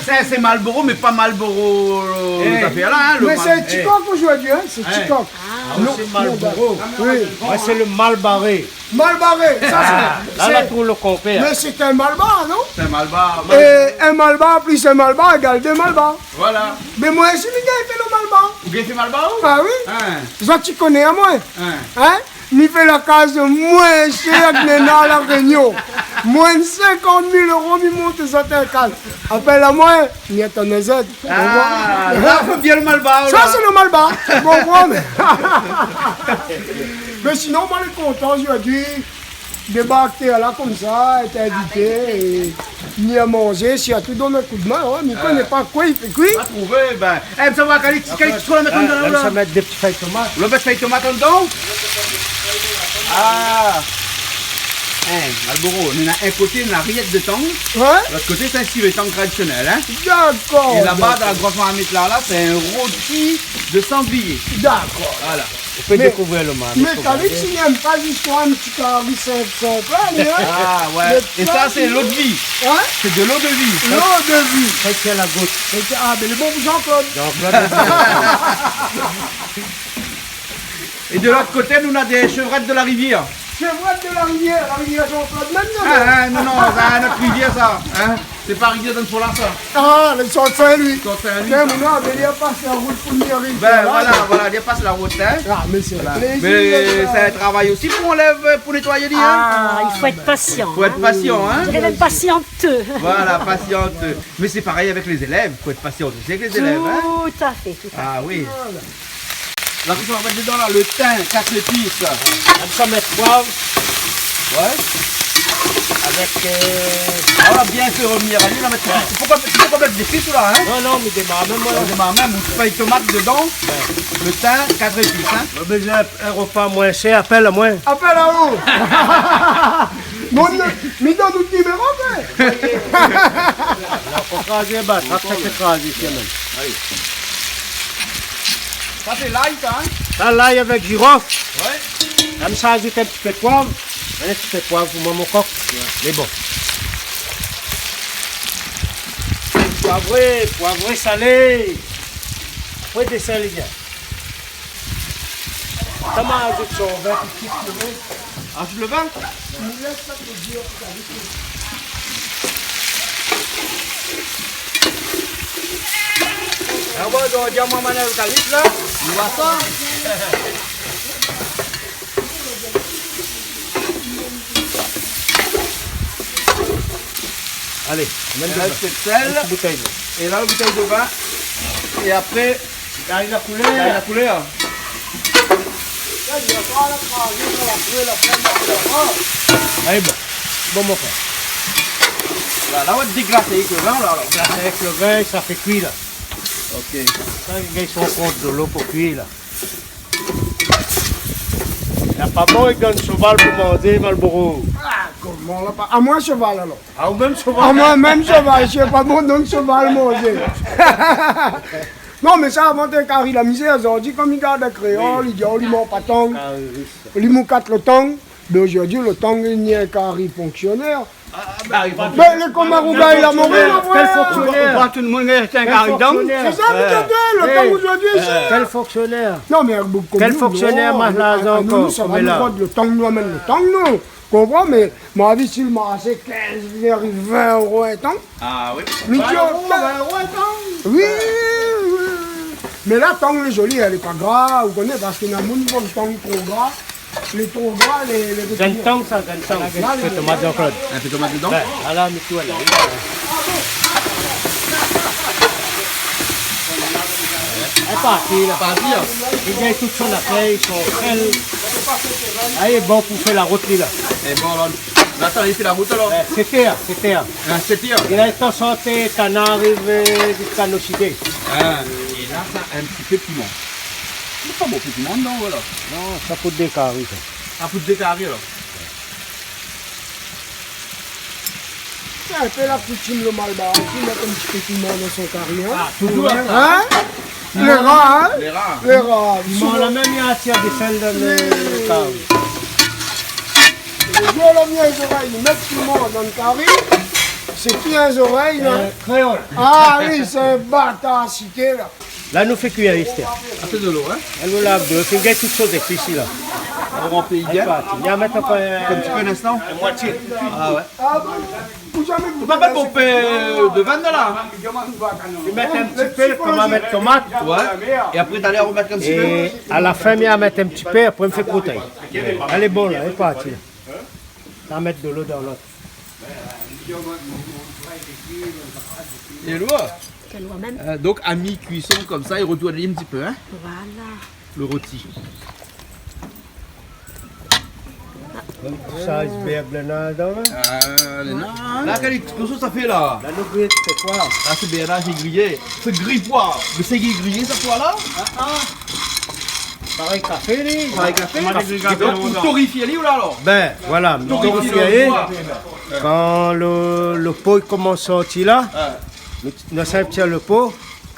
Sa, sé Marlboro, mé pa Marlboro, euh, eh, zafèr la, hein, le mé mal-, sé, eh, Tikok zordi, hein, sé, hein, Tikok. Ah, non, sé Marlboro. Oui. Moin, sé le Malbaré. Malbaré, sa, sé, ah, la, sé, la, trouv le konpèr. Mé sé in malbar, non ? Sé in malbar. É in malbar plis in malbar égal dé malbar. Voilà. Mé moin osi, mi gingn fé le malbar. Ou gingn fé malbar, ou ? Ah oui. Hein. Zot i koné amoin. Hein. Hein ? Mi fé la kaz moin shèr ke néna La Rényon. Moin de sinkant mil éro, mi mont azot in kaz. Apèl amoin, mi atann azot. Ah, la, fo bien le malbar, sa, la. Sé le malbar. Bon, bon, mé, mé sinon, moin lé kontan zordi débark tèr la konmsa, èt invité, é ni a manzé, sirtou donn in kou d'min, hein, mi koné pa koi i fé kui. Ah. Va trouvé, ben. Eh, sa va, Calix, Calix, ou la mèt andan la, ou la ? Sa mèt dé ti fèy tomat. Ou la mèt fèy tomat andan ? Ah. Hein, Marlboro, néna in koté, néna rièt de tang. Ouais. Lot koté, sé in sivé tang tradisionèl, hein. Dakor, dakor. É laba, dan la gro marmit la, la, sé in roti de sanglié. Dakor. Voilà. Ou pé dékouvèr le marmit. Mé, mé Calix, li èm pa zistoir in ti kari sinp, sinp la, li, hein. Ah, ouais. É sa, sé lodvi. Hein ? Sé de lodvi. Lodvi. Sa i tien la gout. Sa i tien, ah, mé le bon Jean-Claude. Jean-Claude. É de lot koté, nou na dé shevrèt de la rivièr. Shevrèt de la rivièr, la rivièr Jean-Claude mèm, non ? Ah, ah, non, non, sa, nout rivièr, sa, hein. Sé pa rivièr dan Fola, sa. Ah, li sort Sin-Lwi. Sort Sin-Lwi, sa. Mé non, mé li la pas la rout pou vnir isi, ben, la, voilà, voilà, li la pas la rout, hein. Ah, mé sé in plézir, la. Voilà. Mé sé in travay osi pou anlèv, pou nétoiyé, li, hein. Ah, i fo èt pasian, hein. Fo èt pasian, hein. Mi diré mèm pasianteux. Voilà, pasianteux. Mé sé parèy avèk lé zélèv, fo èt pasian osi avèk lé zélèv, hein. Tout à fait, tout à fait. Ah oui. Voilà. La, kosa ou va mèt dedan la, le tin, kat zépis. Apré sa, mèt poiv. Ouais. Avèk, euh, ah, ou la bien fé revnir ali, la mèt, ouais, poukoi, poukoi mèt zépis la, hein ? Non, non, mé démar mèm, voilà. Ou démar mèm, ou fèy tomat dedan. Ouais. Le tin, kat zépis, hein. Ou la bezoin in repa moin shèr, apèl amoin. Apèl aou. Bon, mi donn out niméro, mé. La, fo krazé, ba, sa, sa fé krazé, tiens, mèm. Ayi. Sa sé lay, sa, hein ? Sa, lay avèk zirof. Ouais. Konmsa, azout in ti pé poiv. In ti pé poiv pou moin, mon kok. Ouais. Mé bon. Poivré, poivré, salé. Apré, désèl, lé bien. Sa ma azout son vin, ti pé. Azout le vin ? Ah ouais, donk, di amoin, manèv Calix la. Nou va sa. Alé, mèt la, in ti boutèy d'lo. É la, lo boutèy de vin. É apré, gard la koulèr. Gard la koulèr. Alé, bon. Bon, mon frèr. La, la, ou va déglasé avèk lo vin, la, alor. Déglasé avèk lo vin, sa fé kui, la. OK. Sa, i gingn son kont d'lo pou kui, la. Na pa bon, i donn shoval pou manzé, Malboro. Ah, koman la pa... Amoin shoval, alor. Ah, ou mèm shoval. Amoin mèm shoval, sé pa bon donn shoval manzé. Non, mé sa, avan té kari la mizèr, zordi, konm i gard kréol, i di, oh, li mor pa tang. Kari ris. Li moukat lo tang. Bin, zordi, lo tang, li ni in kari fonksionèr. Ah, bin, lé konm in rougay la mori, mon frèr. Kèl fonksionèr ? Ou kroi tout lo moun lé in kari tang ? Sé sa, mi di, lo tang zordi, sé... Kèl fonksionèr ? Non, mé bokou... Kèl fonksionèr, non, mé larzan anou, ankor, sa va, nou la rod lo tang, nou amèn lo tang, nou. Konpran, mé moin la vi, si lo marshé, kinz, li ariv vin éro in tang. Ah oui. Mé vin éro, vin éro in tang. Oui, oui, oui. Mé la, tang lé zoli, lé pa gra, ou koné, parské na moun i vann tang tro gra. Lé tro gra, lé, lé... Grin tang, sa, grin tang. La, in pé tomat, Jean-Claude. In pé tomat dedan ? Bin, ala, mi tourn, la. Lé parti, la. Parti, in. Li gingn tout son afèr, son sèl. Alé, bon pou fé la rout, li, la. É bon, alor, la, sa, li fé la rout, alor ? Bin, sé fé, sé fé. Ah, sé fé. Li la tan santé, kan arivé ziska Noshité. Ah, é la, sa, in ti pé piman. Lé pa bon, piman, non, voilà. Non, sa pou dé kari, sa. Sa pou dé kari, alor. Sé in pé la koutim lo Malbar osi, mèt in ti pé piman dan son kari, in. Ah, toujour sa. In ? Lé rar, in ? Lé rar. Lé rar. Piman, la mèm, i atir dé sèl dan lo kari. Lo zour la mi in zorèy, li mèt piman dan lo kari. Sé ki in zorèy, la ? Euh, kréol. Ah oui, sé in batar sité, la. La, nou fé kui, astèr. Ah, sé dolo, in ? La, nou lav dolo, fé gingn tout shoz épi isi, la. Ou ranpli bien. Alé, parti. Li va mèt ankor in... In ti pé, in instan. In moitié. Ah ouais. Ou pa mèt bonpé de vin la ? Li mèt in ti pé, konm i mèt tomat. Ouais. É apré, talèr, ou mèt in ti pé. É a la fin, mi va mèt in ti pé, apré, mi fé kouté. Alé, bon, la, lé parti, la. Sa va mèt dolo dan lot. É loi. Sé loi mèm. Euh, donk, a mi-kuison, konmsa, i retourn in ti pé, in, voilà, lo roti. Donk, sa, i bèrg la dan, in. Ah, la, in. La, kèl éksplosion sa fé, la ? La, nou griy, sé koi ? La, sé bèrg la, sé griyé. Sé griy poi. Mé sé griyé, sa, poi la ? Ah, ah. Parèy kafé, li. Parèy kafé. Koman i di kafé ? Donk, ou toréfié ali, ou la, alor ? Bin, voilà, mi toréfié ali. Toréfié ali. Kan lo, lo po i komans sorti la, ah, nou, nou sèv tir lo po,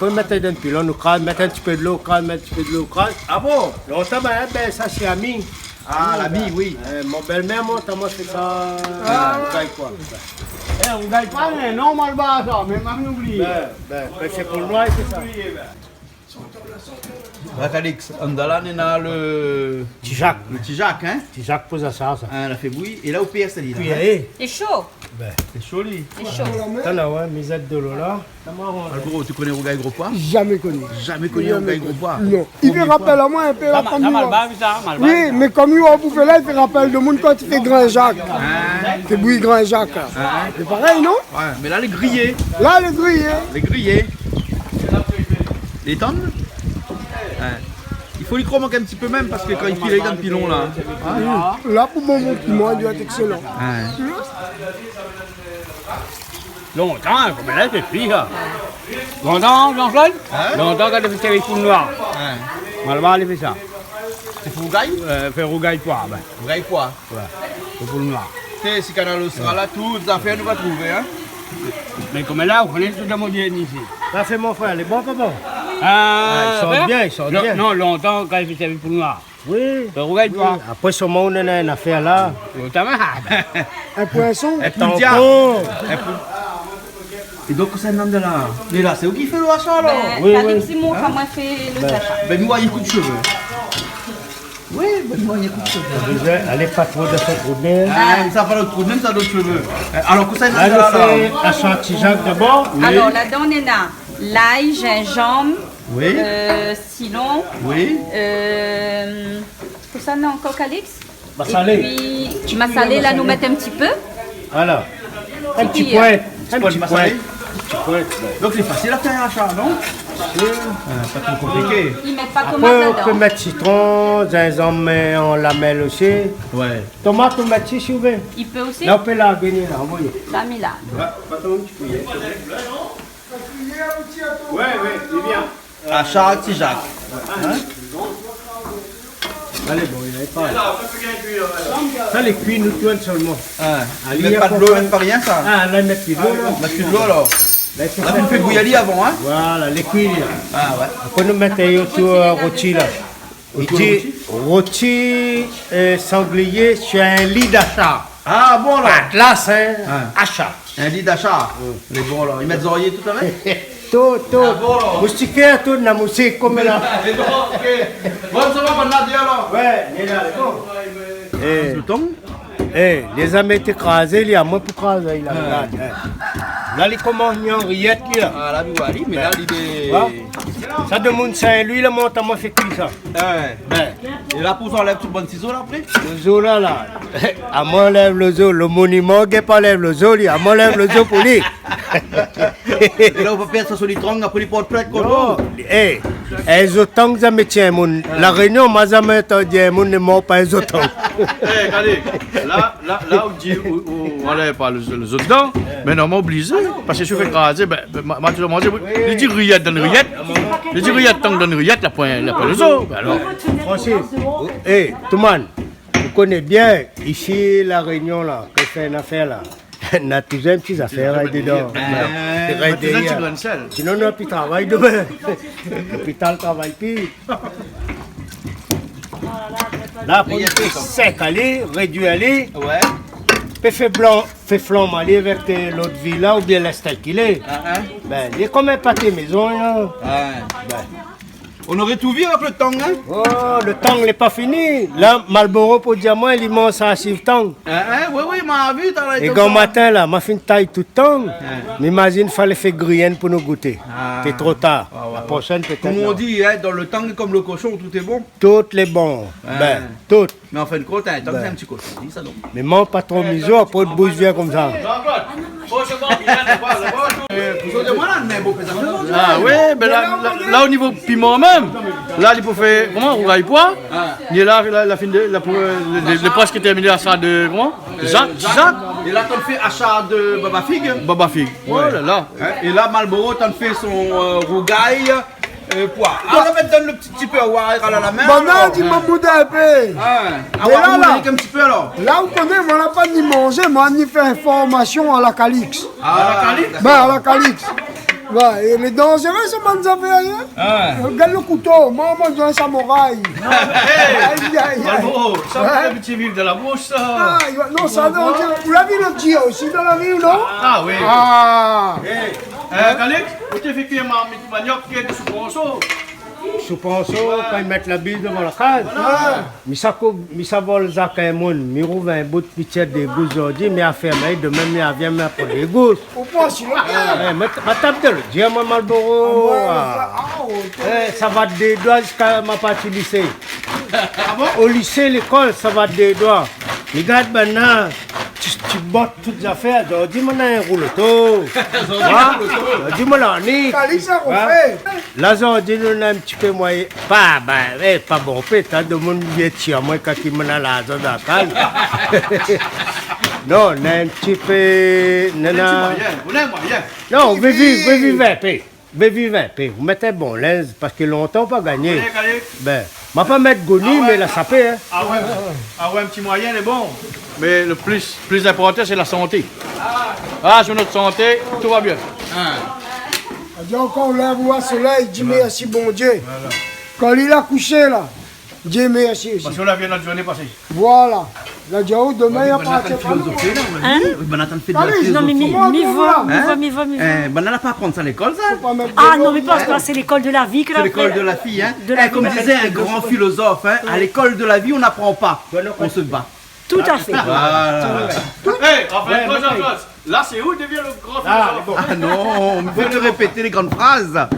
pou mèt dan pilon, nou kraz, mèt in ti pé dolo, kraz, mèt in ti pé dolo, kraz. Ah bon ? Lontan, bin, bin, sa, sé a mi. Ah, la mi, oui. Euh, mon bèl-mèr, moin, tann moin, sé sa. Ah. Rougay poi. Eh, rougay poi, mé non, Malbar, sa, mé mi la oubli. Bin, bin, bin, sé pou lo noir, sé sa. Bon, Calix, andan la, néna lo... Ti Jak. Lo ti Jak, in ? Ti Jak pou sa, sa. In, la fé bouyi. É la, ou pèrs ali, la, in ? Kui, é. Lé sho. Bin. Lé sho, li. Lé sho. Tann la, ouais, mizèt dolo la. Alvaro, ou koné rougay gro poi ? Zamé koni. Zamé koni rougay gro poi ? Non. Promié foi. I fé rapèl amoin in pé la, konm... Malbar, sa, Malbar, oui, sa. Mé konm ou la boufé la, i fé rapèl demoun kan i fé grin Jak. Ah. I fé bouyi grin Jak, la. Ah. Sé parèy, non ? Ouais, mé la, lé griyé. La, lé griyé. Lé griyé. Lé tann. Ouais. I fo li kromak in ti pé mèm, parské kan i fé ali dan pilon, la. Ah, oui. La, pou moin, mon piman, li doi èt ékselan. Ouais. Lontan, konm la, sé fini, sa. Lontan, Jean-Claude ? In ? Lontan, kan i fé sèrvi poul noir. Ouais. Malbar, i fé sa. Sé pou rougay ? Euh, fé rougay poi, bin. Rougay poi. Ouais, lo poul noir. Té, si Kanal Austral la, tout zafèr nou va trouvé, in. Mé konm la, ou koné tout la modèrnizé. Sa fé, mon frèr, lé bon, pa bon ? Euh, ah, i sort bien, i sort bien. Non, lontan, kan i fé sèrvi poul noir. Oui. Fé rougay poi. Apré, solman, ou néna in afèr la. Notaman. In poison. In tampon. In pou-, é donk, sa, Nanda la, mé la, sé ou ki fé lo asha, alor ? Bin, oui, Calix, oui. Sé moin, in ? Kan moin fé lo asha. Bin, nou, i kout shové. Oui, bin, nou, i kout shové. Déza, alé pa tro dan son trou d'nèz. Ah, sa, pa lo trou d'nèz, sa, lot shové. Euh, alor, kosa néna la, la ? Alé, fé asha ti Jak dabor. Oui. Alor, ladan, néna lay, zinzanm, oui, euh, sitron. Oui. Euh, kosa néna ankor, Calix ? Masalé. Épi, masalé, la, nou mèt in ti pé. Voilà. In ti poin. Épi, euh, In ti poin. Ti poin. Donk sé fasil a fèr, sa, non ? Fasil. Ah, pa tro konpliké. I mèt pa tomat ladan. Apré, ou pé mèt sitron, zinzanm an lamèl osi. Ouais. Tomat, ou mèt si, si ou vé. I pé osi ? La, ou pé la, vini la, anvoy. La, mi la. Ouais, pa tro konpliké. Ouais, ouais, sé bien. Ashar Tijak. In ? Alé, bon, i na pa. Sa lé kui, nou tourn solman. Ah, i mèt pa dolo, i mèt pa rien, sa. Ah, la, i mèt pi dolo, la. Mèt pi dolo, alor. La, i fé kui ali avan, in ? Voilà, lé kui, la. Ah, ouais. Apré, nou mèt in oto, euh, roti, la. I di roti, euh, sanglié sur un lit d'ashar. Ah, bon, la. Pa d'las, in, ashar. In lit d'ashar. Mm. Lé bon, la. I mèt zoriyé tout avèk ? Tout, tout. Ah, bon, la. Moustikèr, tout, na moustik, konm la. Lé bon, OK. Bon, sa va, bann la, bien, la. Ouais, lé la, lé bon. Eh. Lo tang ? Eh, lé zamé té krazé, li, amoin pou krazé, li la, rogard, eh. La, li komans ni an riyèt, li, la. Ah, la, mi oi, li, mé la, li dé... Sa, demoun Sin-Lwi, la, mont amoin fé kui sa. Ah ouais. Bin. É la, pou sa, anlèv tout bann sizo, la, apré ? Lo zo, la, la. Amoin anlèv lo zo, lo moniman, gingn pa anlèv lo zo, li. Amoin anlèv lo zo pou li. É la, ou pa pèr sa sou li trang, apré li port plint kont ou. Non, eh, in zo tang, zamé tié in moun. La Rényon, ma zamé antann in moun lé mor par in zo tang. Eh, gardé, la, la, la, ou di, ou, ou anlèv pa lo, lo zo dedan, mé normalman, oblizé, parské si ou fé krazé, bin, bin, ma, ma touzour manzé, li di riyèt dann riyèt, li di riyèt tang dann riyèt, la poin, la poin lo zo, bin alor. Francis, eh, Touman, ou koné bien, isi, La Rényon, la, kan i fé in afèr, la, na touzour in ti zafèr, la, dedan. Ah, rèd touzour in ti dèrièr. Grin sèl. Sinon, na pi travay domin. Lopital travay pi. La, pou fé sèk ali, rédui ali. Ouais. Pé fé blan, fé flanm ali avèk, euh, lodvi la, oubien lès tèl k'il lé. Ah, ah. Bin, li lé konm in paté mézon, la. Ouais. Bin. Ou noré tou vi avèk lo tang, in ? Oh, lo tang lé pa fini. La, Malboro, pou dir amoin, li manz sa asiv tang. Ah, ah, oui, oui, ma vi, ta la... É gran matin, la, ma fine tay tout tang. Ah. Mi mazine, falé fé griyèn pou nou gouté. Ah. Té tro tar. Ah, ouais, ouais. La proshèn, pétèt, non. Konm i di, in, dann lo tang, konm lo koshon, tout lé bon. Tout lé bon. Ah. Bin, tout. Mé an fin d'kont, in, tang, sé in ti koshon, di sa, non ? Mé manz pa tro mizo, apré out boush i vien konmsa. Ah oui, bin la, la, la, o nivo piman mèm, la, li pou fé, koman, rougay poi. Ah. Li la, la, la fine de, la pou, euh, le, le, le pres ki tèrminé ashar de, koman ? Zak, zak. É la, tann fé ashar de baba fig. Baba fig. Ouais. Oh la la. In ? É la, Malboro, tann fé son, euh, rougay, euh, poi. Ah, ou la mèt dann lo ti, ti pé, ou va alé la min, alor. Banna di, ma boud in pé. Ah, mé la, ou la, in ti pé, alor. La, ou koné, moin la pa ni manzé, moin la ni fé in formasion a la Calix. Ah, a la Calix ? Bin, a la Calix. Ouais, é lé danzéré, sa bann zafèr, in ? Ah. Rogard lo kouto, moin, moin, di in samouraï. Non, mé, hey, aïe, aïe, aïe. Bravo, sa, ou lé abitié viv dann la boush, sa. Ah, non, sa, non, ou la vi lo dir osi dann la vi, non ? Ah, oui. Ah. Hey. Euh, Calix, ou té fé kui in marmit maniok, ki lé de souponso. Souponso, kan i mèt la bis dovan la kaz. Voilà. Mi sa koup, mi sa vol zak in moun, mi rouv in bout, pitié, dé gous zordi, mi afèrm ali, domin mi avien, mi apran dé gous. Ou pran si lo... Eh, ma, ma tap de lo dir, moin, Malboro. Ah, ouais, ah. Eh, savat dé doi ziska ma parti lisé. Ah bon ? O lisé, lékol, savat dé doi. Mi gard banna, ti, ti bot tout zafèr, zordi moin na in rouloto. Zordi, in ? Rouloto. Zordi moin la ni. Calix sa, in ? Refé. La, zordi nou na in ti pé moiyin. Pa, bin, eh, pa bonpé, ta demoun i vien tir amoin kan i mèt larzan dan la kaz. Non, na in ti pé, na, na. Ou na in ti moiyin, ou na in moiyin. Non, ou vé viv, vé viv in pé. Vé viv in pé, ou mèt in bon linz, parské lontan ou pa gingné. Alé, alé. Bin, ma pa mèt goni, ah ouais, mé la sapé, in. Ah ouais, ah ouais, in ti moiyin lé bon. Mé lo pli, pli inportan, sé la santé. Ah, sur notre santé, tout va bien. Ah. Di ankor, lèv ou a solèy, di mèrsi Bondié. Voilà. Kan li la koushé la, Dié mèrsi osi. Parské ou la vi nout zourné pasé. Voilà. La di aou, domin, na pa de filozofi la. In ? Oui, banna tann fé de la filozofi. Non, mé mi, mi voi, mi voi, mi voi, mi voi. Banna la pa aprann sa lékol, sa. Ah non, mé pa, sé lékol de la vi ke la fé. C'est l'école de la vie, hein. Eh, comme disait un grand philosophe, hein, à l'école de la vie, on n'apprend pas, on se bat. Tout à fait. Voilà. Eh, enfin, Jean-Claude, là, c'est où il devient le grand philosophe ? Ah non, on peut répéter les grandes phrases.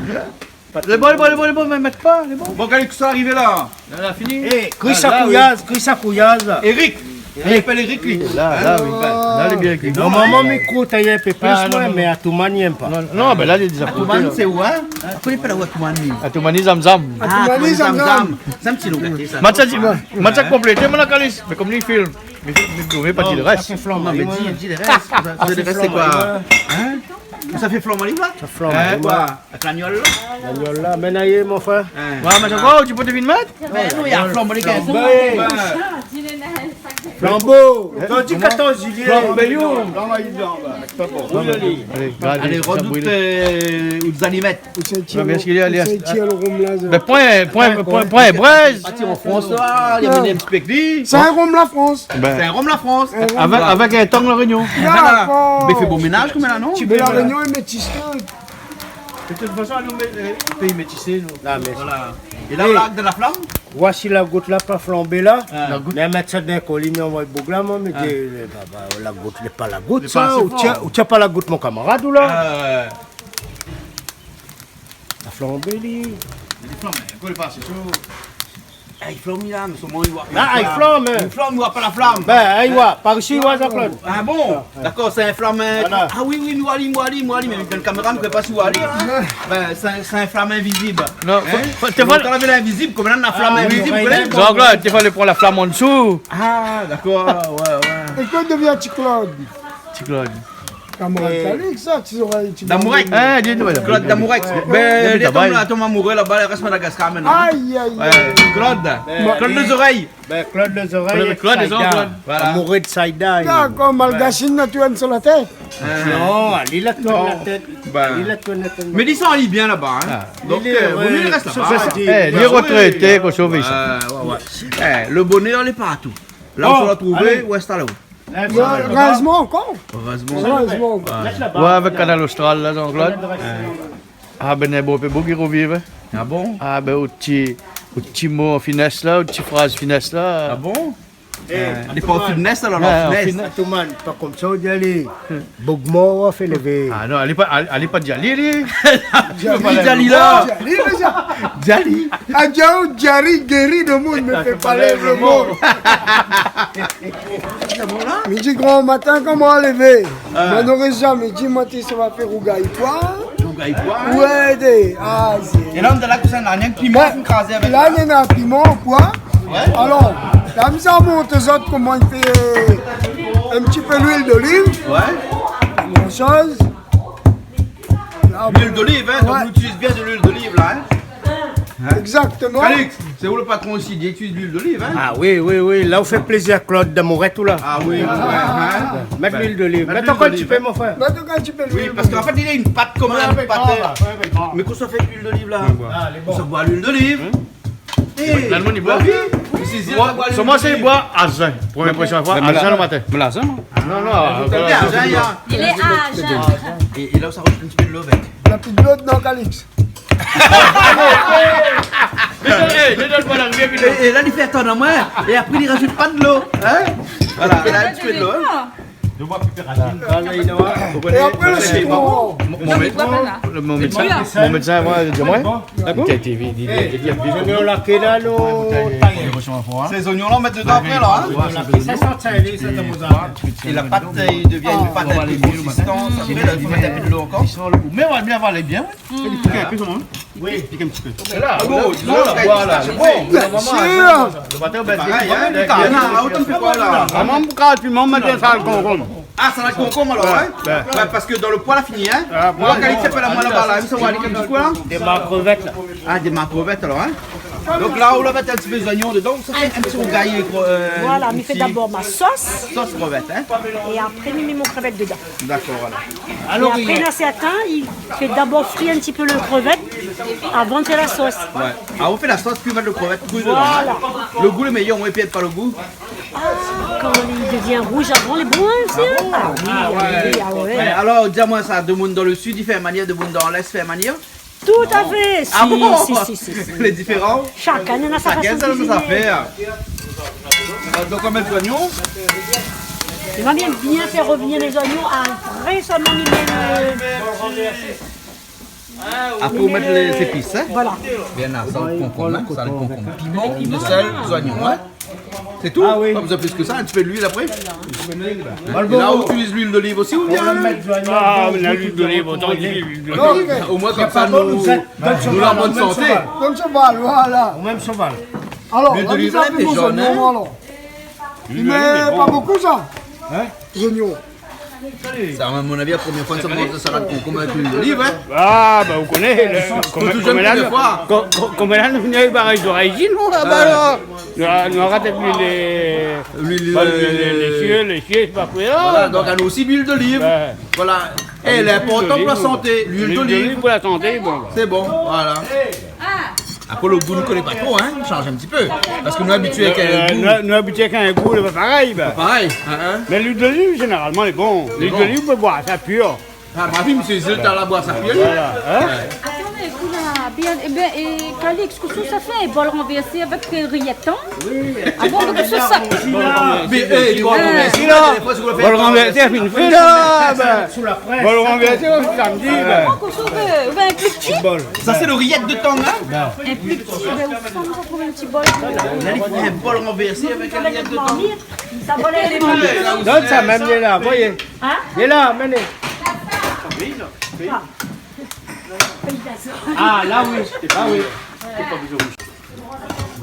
Lé bon, lé bon, lé bon, lé bon, mé mèt pa, lé bon. Bon, Calix, sa arivé la. La, la fini. Eh, kri sa kouyaz, kri sa kouyaz. Eric, Li apèl Eric, li. La, la, oui. La, lé bien ékri. Normalman, mi kout in pé plis, moin, mé Atoumane i yèm pa. Non, non, bin la, li lé déza... Atoumane, sé ou, in ? Koné pa la ou Atoumane, li. Atoumane Zamzam. Ah, Atoumane Zamzam. Zamzam. Sé in ti non gaté, sa. Match a di, match a konplété, mon Kalis. Mé kom li film, mi, mi, mi, mi pa di le rès. Non, mé di, di le rès. Sa, le rès, sé koi ? In ? Sa fé flanb oliv, la ? Sa flanb oliv, koi ? Avèk lagnol, la ? Lagnol, la. Mé na yé, mon frèr. In. Ouais, mé dakor, ou di pa ou té vien mèt ? Bin non, na flanb oliv. Flanbo. Zordi katorz zilié. Flanbo. Alé, redout, euh, ou zalimèt. Ou sé tir, ou sé tir le rom la, sa. Bin, pran, pran, pran, pran brèz. Parti an Frans, la, li la amenn in ti pé èk li. Sé in rom la Frans. Bin. Sé in rom la Frans. In rom avèk, avèk in tang La Rényon. Voilà. Dakor. Mé fé bon ménaz, koméla, non ? Mé La Rényon, i métis tout. De tout fason, nou, mé, euh, péi métisé, nou. La, mé voilà. É la, ou la, dan la flanm ? Voici la gout la, pa flanbé la. Ah. La gout. Mé mèt sa dan koli, mé anvoy boug la, moin, mé di, euh, pa, pa, la gout, lé pa la gout, sa. Lé pa asé for. Ou tien, ou tien pa la gout, mon kamarad, ou la ? Euh. La flanbé, li. Li flanm, mé ankor lé pa asé sho. Ah, i flanm, la, mé solman i oi pa la flanm. Ah, i flanm, in. I flanm, i oi pa la flanm. Bin, i oi, par isi, i oi, Jean-Claude. Ah bon ? Dakor, sé in flanm, in. Voilà. Ah oui, oui, mi oi ali, mi oi ali, mi oi ali, mé dan le kaméra, mi koné pa si ou oi ali, in. Bin, sé in, sé in flanm invizib. Non, fo, fo, té fo... Kan ou la vi l'invizib, koméla, na flanm invizib, ou koné ? Jean-Claude, té falé pran la flanm an dsou. Ah, dakor, ouais, ouais. É kan i devien Ti Claude ? Ti Claude. Damourèt, euh, Calix, sa, ti zorèy, ti... Damourèt. Ah, di nou, voilà. Claude Damourèt. Ouais. Bin, li lé tonm la, tonm amouré laba, li rès Madagascar koméla. Ay, ay, ay. Ouais, Claude. Bin, Claude Lezorèy. Bin, Claude Lezorèy, Claude, Claude Saïda. Lezorèy, Claude. Voilà. Amouré de Saïda, li. Dakor, malgashi, na tout in sur la tèt. Non, li la tout la tèt. Bin. Li la tout la tèt. Mé li san ali bien laba, in. Ah. Donk, euh, vo mié li rès laba. Li lé éré. Sé sa. Eh, li lé retrété, koi, sové sa. Ouais, ouais, ouais. Eh, le bonèr, lé partou. La ou sa trouvé, ou instalé ou ? Erèzman ankor. Erèzman. Erèzman ankor. Ouais, avèk Kanal Austral, la, Jean-Claude. Ouais. Ah bin, néna bonpé boug i roviv, in. Ah bon ? Ah bin, out ti, out ti mo an finès la, out ti fraz finès la. Ah bon ? Eh, lé pa an finès, alor, an finès. Atoumane, pa konmsa ou di alé. Boug mor, ou fé lévé. Ah non, alé pa, alé, alé pa di ali, li. Di ali, la. Di ali, la, sa. Di ali. Ah, di ali, di ali, géri demoun, mé fé pa lèv le mor. Mi di gran matin, kan moin la lévé, moin noré zamé di, moin té sa va fé rougay poi. Rougay poi. Ouais, dé, ah, sé... É la, dan la kuizine, la, rienk piman, ou kraz avèk la. La, néna piman, koi. Ouais. Alor, la, mi sa mont azot koman i fé, euh, in ti pé luil doliv. Ouais. Gran shoz. Luil doliv, in, donk nou itiliz bien de luil doliv, la, in. In ? Exactement. Calix, sé ou le patron isi, i itiliz luil doliv, in. Ah oui, oui, oui, la ou fé plézir Claude Damourèt, ou la. Ah oui, ouais, in. Mèt luil doliv. Mèt ankor in ti pé, mon frèr. Mèt ankor in ti pé luil doliv. Oui, parske an fèt, li na in pat konm in pat, euh, mé kan sa fé luil doliv, la. Ouais, ouais. Sa i boi luil doliv. Hein ? Eh, la, le moun i boi. Solman sé i boi a zin. Promié foi, a zin le matin. Mé la zin, moin. Non, non, a zin, ya. Li lé a zin. É, é la, sa i razout in ti pé dolo avèk. Na pi dolo dedan, Calix. É, é la, li fé atann amoin. É apré, li razout pa dolo. Hein ? Voilà, la, in ti pé dolo, hein. É apré, le sitron. Mon, mon médsin, mon médsin, moin, li di amoin, dakor ? Li di, li di, li di, li di. Sé zoignon la, ou mèt dedan apré, la, hein ? Voilà, sé zoignon. É la pat, i devien in pat in pé konsistan. Apré, la, i fo mèt in pé dolo ankor. Mé ouais, bien, voilà, bien, ouais. Pik in pé, solman. Oui. Pik in ti pé. Sé la, la, la, voilà, sé bon. Bien sir. Le matin, bin, parèy, hein, le matin, la, ou fé koi, la ? Ah, moin, pou kraz piman, moin, sa, le konkonm. Ah, sa, le konkonm, alor, hein ? Ouais. Ouais, parske dan le poi la fini, hein ? Ah, ouais. Moin, kan li fé la, moin, laba, la, sa va alé konm koi, la ? Démar krevèt, la. Ah, démar krevèt, alor, hein ? Donk la, ou la mèt in ti pé zoignon dedan, sa i fé in ti rougay, euh... Voilà, mi fé dabor ma sos. Sos krevèt, hein ? É apré, mi mèt mon krevèt dedan. Dakor, voilà. É apré, néna sèrtin i fé dabor fri in ti pé le krevèt avan de fé la sos. Ouais. Ah, ou fé la sos, pi ou mèt le krevèt kri dedan, hein. Voilà. Le gou lé méyèr, ou pèrd pa le gou. Ah, kan li devien rouz avan, lé bon, hein, osi, hein. Ah bon ? Ah oui, ah oui, ah ouais. Eh, alor, di amoin sa, demoun dan le sid i fé in manièr, demoun dan lès i fé in manièr ? Tout à fait. Ah bon ? Si, si, si, si. Lé diféran. Shakinn na sa fason de kuiziné. Shakinn na sa fé. Donk, ou mèt zoignon. Li va bien, bien fé revenir lé zoignon a in vré solman milié de... Apré, ou mèt lé zépis, hein. Voilà. Bien, la, sa, le konkonm, hein. Sa, le konkonm. Piman, de sèl, zoignon, hein. C'est tout. Ah oui. Pas besoin plus que ça, un petit peu d'huile après. Voilà. Et là, on utilise l'huile d'olive aussi, ou bien ? Ah, on a l'huile d'olive, autant utiliser l'huile d'olive. Non, au moins, comme ça, nous, nous, en bonne santé. Donn soval, voilà. Ou mèm soval. Alor, l'huile d'olive, la, lé zone, hein ? Mé pa bonpé sa. Hein ? Zonion. Sa, à mon avis, la première fois, sa manz de salad concombre avec l'huile d'olive, hein. Ah, ben, ou koné, le, koman, koman la, nou, koman la, nou vien baraj d'orizine, nou, laba, la. Nou, nou arèt avèk l'huile, euh, l'huile, euh, lé sié, lé sié, sé pa koué, la. Voilà, donk, nou osi l'huile d'olive. Ouais. Voilà. Eh, l'importan pou la santé, l'huile d'olive. L'huile d'olive pou la santé, bon. C'est bon, voilà. Apré, le gou, nou koné pa tro, hein, i shanj in ti pé. Parske nou lé abitié avèk in gou. Nou, nou lé abitié avèk in gou, lé pa parèy, ben. Pa parèy, hein, hein. Mé l'huile d'olive, zénéralman, lé bon. Lé bon. L'huile d'olive, ou pé boir sa pur. Ah, ma vi, mésyé Zilta la boir sa pur. Voilà, hein. Ouais. Atann, ékout la, bien, eh ben, eh, Calix, kosa ou sa fé ? Bol ranvèrsé avèk, euh, riyèt tang ? Ah bon, donk sa, sa. Mé, eh, bol ranvèrsé, la. Bol ranvèrsé, fine fé, la, ben. Bol ranvèrsé, samdi, ben. Koman ou vé, ou vé in pli pti ? Sa, sé le riyèt de tang, hein ? In pli pti, ben, ou fé sa, nou sa trouv in ti bol. La, li fé in bol ranvèrsé avèk in riyèt de tang. Sa va alé, lé bon. Donn sa mèm, lé la, voyé. Hein ? Lé la, amenn. Ah, la, oui. La, oui.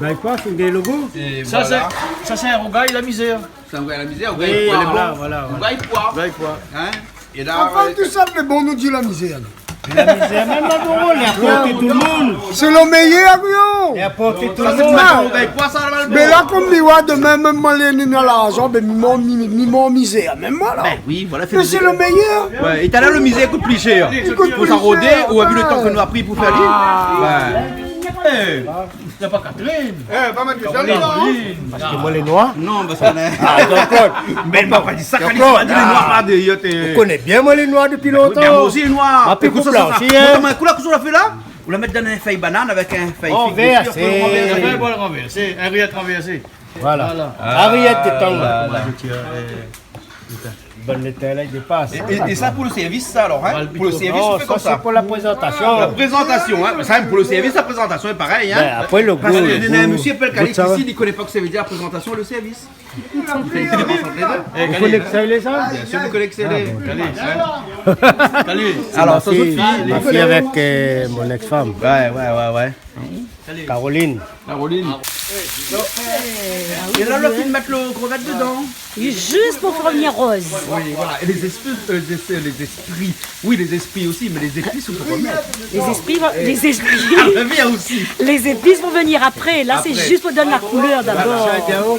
Gay koi, sé dé logo ? Sa, sé, sa, sé in rougay la mizèr. Sé in rougay la mizèr, rougay poi. Oui, voilà, voilà. Rougay poi. Rougay poi. Hein ? É la, anfin, tout sa, lé bon, nou di la mizèr, nou. La mizèr, mèm la, bon, lé a porté tout le moun. Sé le méyèr, gayar. Lé a porté tout le moun. Sa, sé pa in rougay poi, sa, la, Malboro. Mé la, konm mi oi, domin, mèm moin, lé ni larzan, ben, mi manz, mi, mi manz mizèr. Mèm moin, la. Ben oui, voilà, fé... Mé sé le méyèr. Ouais, é talèr, le mizèr i kout pli shèr. I kout pli shèr. Pou sa rodé, ou la vi le tan ke nou la pri pou fé ali. Ah. Ouais. Eh. Na pa Catherine. Eh, pa mèt sa dedan, hein. Catherine. Parske moin lé noir. Non, parske... Ah, Jean-Claude. Mé ma pa di sa, Jean-Claude, kan li di noir, la, déyèr, té... Ou koné bien, moin lé noir dopi lontan. Mé moin osi lé noir. Ma pi koup la osi, hein. Koman, koulèr, kosa ou la fé la ? Ou la mèt dann in fèy banane avèk in fèy fig dési, apré ou ranvèrs. Ranvèrsé. Fé in bol ranvèrsé, in riyèt ranvèrsé. Voilà. Voilà. Ah, riyèt de tang. Voilà. Bon, le tin la, i dépas. É, é, é sa, pou le sèrvis, sa, alor, hein ? Pou le sèrvis, ou fé konmsa. Non, sa, sé pou la prézantasion. La prézantasion, hein. Sa, pou le sèrvis, la prézantasion lé parèy, hein. Ben, apré, le gou, le gou, gout, sa va. Parske néna in mésyé i apèl Calix isi, li koné pa kosa i vé dir la prézantasion, le sèrvis. Ou koné kosa i lé, sa ? Bien sir, ou koné kosa i lé. Ah, bon. Calix, hein. Calix. Alor, sé sa, ma fiy, ma fiy avèk, euh, mon ex-femme. Ouais, ouais, ouais, ouais. Caroline. Caroline. É la, ou la fine mèt le krevèt dedan. Zis pou fé revnir roz. Oui, voilà. É lé zéspri, euh, lé zés-, lé zéspri. Oui, lé zéspri osi, mé lé zépis, ou pé pa mèt. Lé zéspri va, lé zéspri. Ah, ben, bien osi. Lé zépis va vnir apré. La, sé zis pou donn la koulèr dabor. Voilà.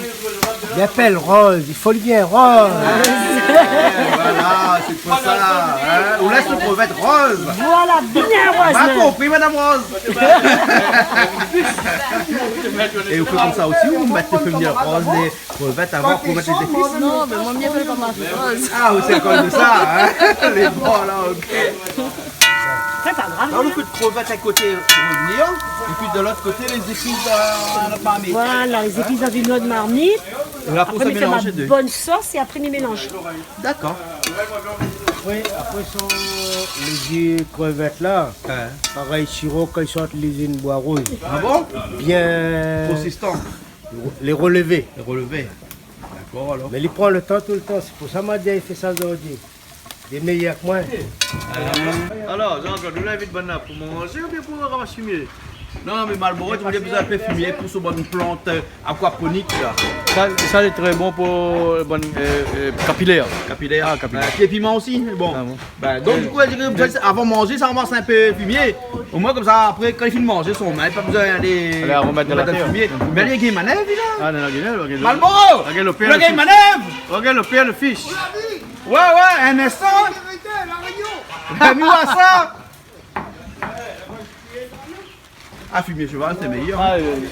I apèl roz, i fo li vien roz. Ah, voilà, sé pou sa, hein. Ou lès le krevèt roz. Voilà, bien roz. Ma konpri, Madame Roz. É ou fé konmsa osi, ou mèt le fé vnir roz, lé krevèt avan, pou mèt lé zépis. Non, mé moin, mi apèl pa ma fiy Roz. Ah, ou sé akoz de sa, hein ? Lé bon, la, OK. Sé pa grav, hein. La, ou fé krevèt in koté revnir, épi de l'ot koté, lé zépis, euh, dann la marmit. Voilà, lé zépis dann in ot marmit. É apré, sa mélanz lé dé. Apré, mi fé ma bone sos é apré, mi mélanz. Dakor. Oui, apré sa, le ji krevèt la, parèy siro kan i sort lizine Bois Rouge. Ah bon ? Bien. Konsistan. Lé relevé. Lé relevé. Dakor, alor. Mé li pran le tan toultan, sé pou sa ma di, i fé sa zordi. Lé méyèr ke moin. Alor, Jean-Claude, ou la invit banna pou manzé oubien pou ramas fimié ? Non, mé Malboro, ou la bezoin in pé fimié pou son bann plant, euh, akwaponik, la. Sa, sa lé trè bon pou, euh, bann, euh, euh, kapilèr. Kapilèr. Ah, kapilèr. Euh, pié piman osi, bon. Ah bon. Ben, donk, di kou, mi di, avan manzé, sa ramas in pé fimié. Omoin, konmsa, apré, kan li fini manzé, son min, pa bezoin alé aromèt dann la tèr. Mé li la gingn manèv, li, la. Ah, non, non, non, non, non. Malboro ! Ou la gingn manèv ! Ou la gingn le fish. Ouais, ouais, in instan. Mé mi oi sa. Ah, fimié sheval, sé méyèr. Ah, oui, oui.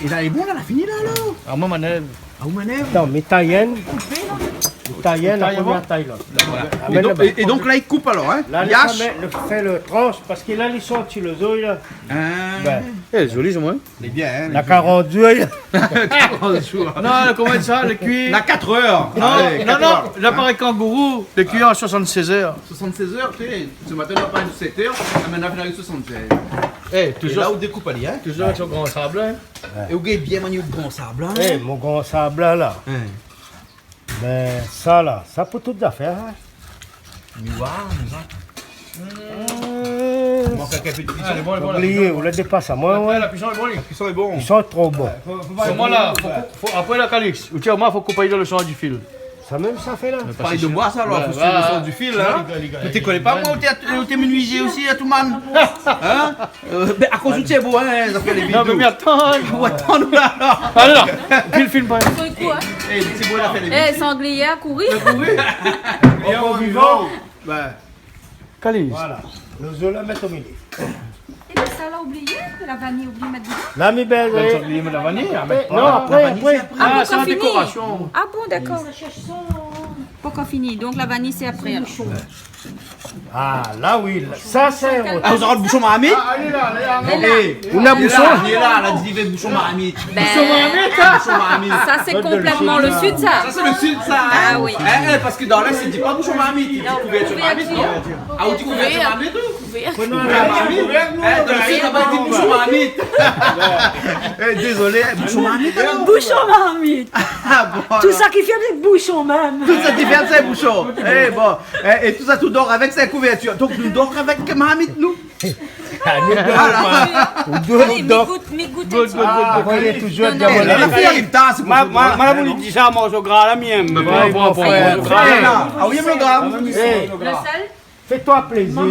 É la, lé bon, la, la fini, la, alor ? Ah, moin, manèv. Ah, ou manèv ? Atann, mi tay inn. Mi tay inn, apré mi tay lot. Voilà. É donk, é, é donk la, i koup alor, hein ? La, li fé, li fé le transh, parske la, li sort si le zo, la. Ah. Ben. Eh, zoli, sa, moin. Lé bien, hein, lé bien. Na karant zour. Karant zour. Non, koman sa, le kui ? Na katr èr. Non, non, non, la parèy kangourou, le kui an soisant-sèz èr. Soisant-sèz èr, tu sais, se matin, nou la parl de sèt èr, é mintnan, nou ariv soisant-sèz. É, toujour, é la ou dékoup ali, in ? Toujour avèk son gran sab la, in ? É ou gingn bien manié out gran sab la, in ? É, mon gran sab la, la. In. Bin, sa la, sa pou tout zafèr, in. Mé wa, mé sa. Mank in pé de kuison. Alé, bon, bon, oublié, bon. Ou la dépas amoin, apré, ouais. La kuison lé bon, li. La kuison lé bon. Li san tro bon. Fo, fo pa... Sèlman la, fo, fo, apré la, Calix, ou tienbo, fo koup ali dan le sans du fil. Sa mèm sa fé la. Parèy de boi sa, alor, fo suiv le sans du fil, in. Mé té koné pa, moin, ou té, ou té menuizié osi, Atoumane. In ? Euh, bin, akoz ou tienbo, in, zafèr lé vidéo. Non, mé atann. Ou atann, la, la. Alé, la. Pil film, pa. Son koi ? É, le ti boi la fé lé... É, sanglié la kouri. La kouri. Ankor vivan. Bin. Calix. Voilà. Lo zo la mèt o milié. É bin sa la oublié, la vaniy oublié mèt dedan. La mi bèl, oui. Sa oublié mèt la vaniy, ah, mé non, voilà. Apré, la vaniy, apré. Sé apré. Ah, sé an dékorasion. Ah bon, dakor. Pankor fini. Donk la vaniy sé apré, alor. Ah, la oui, la. Sa sé ot... Ah, ou sa rant boushon marmit ? Ah, alé la, alé la. É, ou na boushon ? Li lé la, la di li vé boushon marmit. Bin, boushon marmit, in ? Boushon marmit. Sa sé konplètman le sud, sa. Sa sé le sud, sa, in ? Ah oui. É, é, parske dan l'Est i di pa boushon marmit, i di kouvèrtir marmit, non ? Ah, ou di kouvèrtir marmit, ou ? Kouvèrtir. Kouvèrtir marmit. É, dan le sud, laba, i di boushon marmit. É, dézolé, boushon marmit, alor. Boushon marmit. Ah, bon, alor. Tout sa ki fé avèk boushon mèm. Tout sa ki fé avèk boushon. É, bon. É, é tout sa, tout dor avèk sa kouvèrtir. Donk nou dor avèk marmit, nou. Ah, nou dor pa. Voilà. Alé, mi gout, mi gout in ti pé. Gout, gout, gout. Ah, voyé toujour... Non, non, diabolik. Non, non. Moin, moin, moin la voulu dir sa, manz o gra la, mi èm. Mé bon, bon, bon. Voilà. Ah oui, lo gra. Le sèl ? Fais-toi plaisir,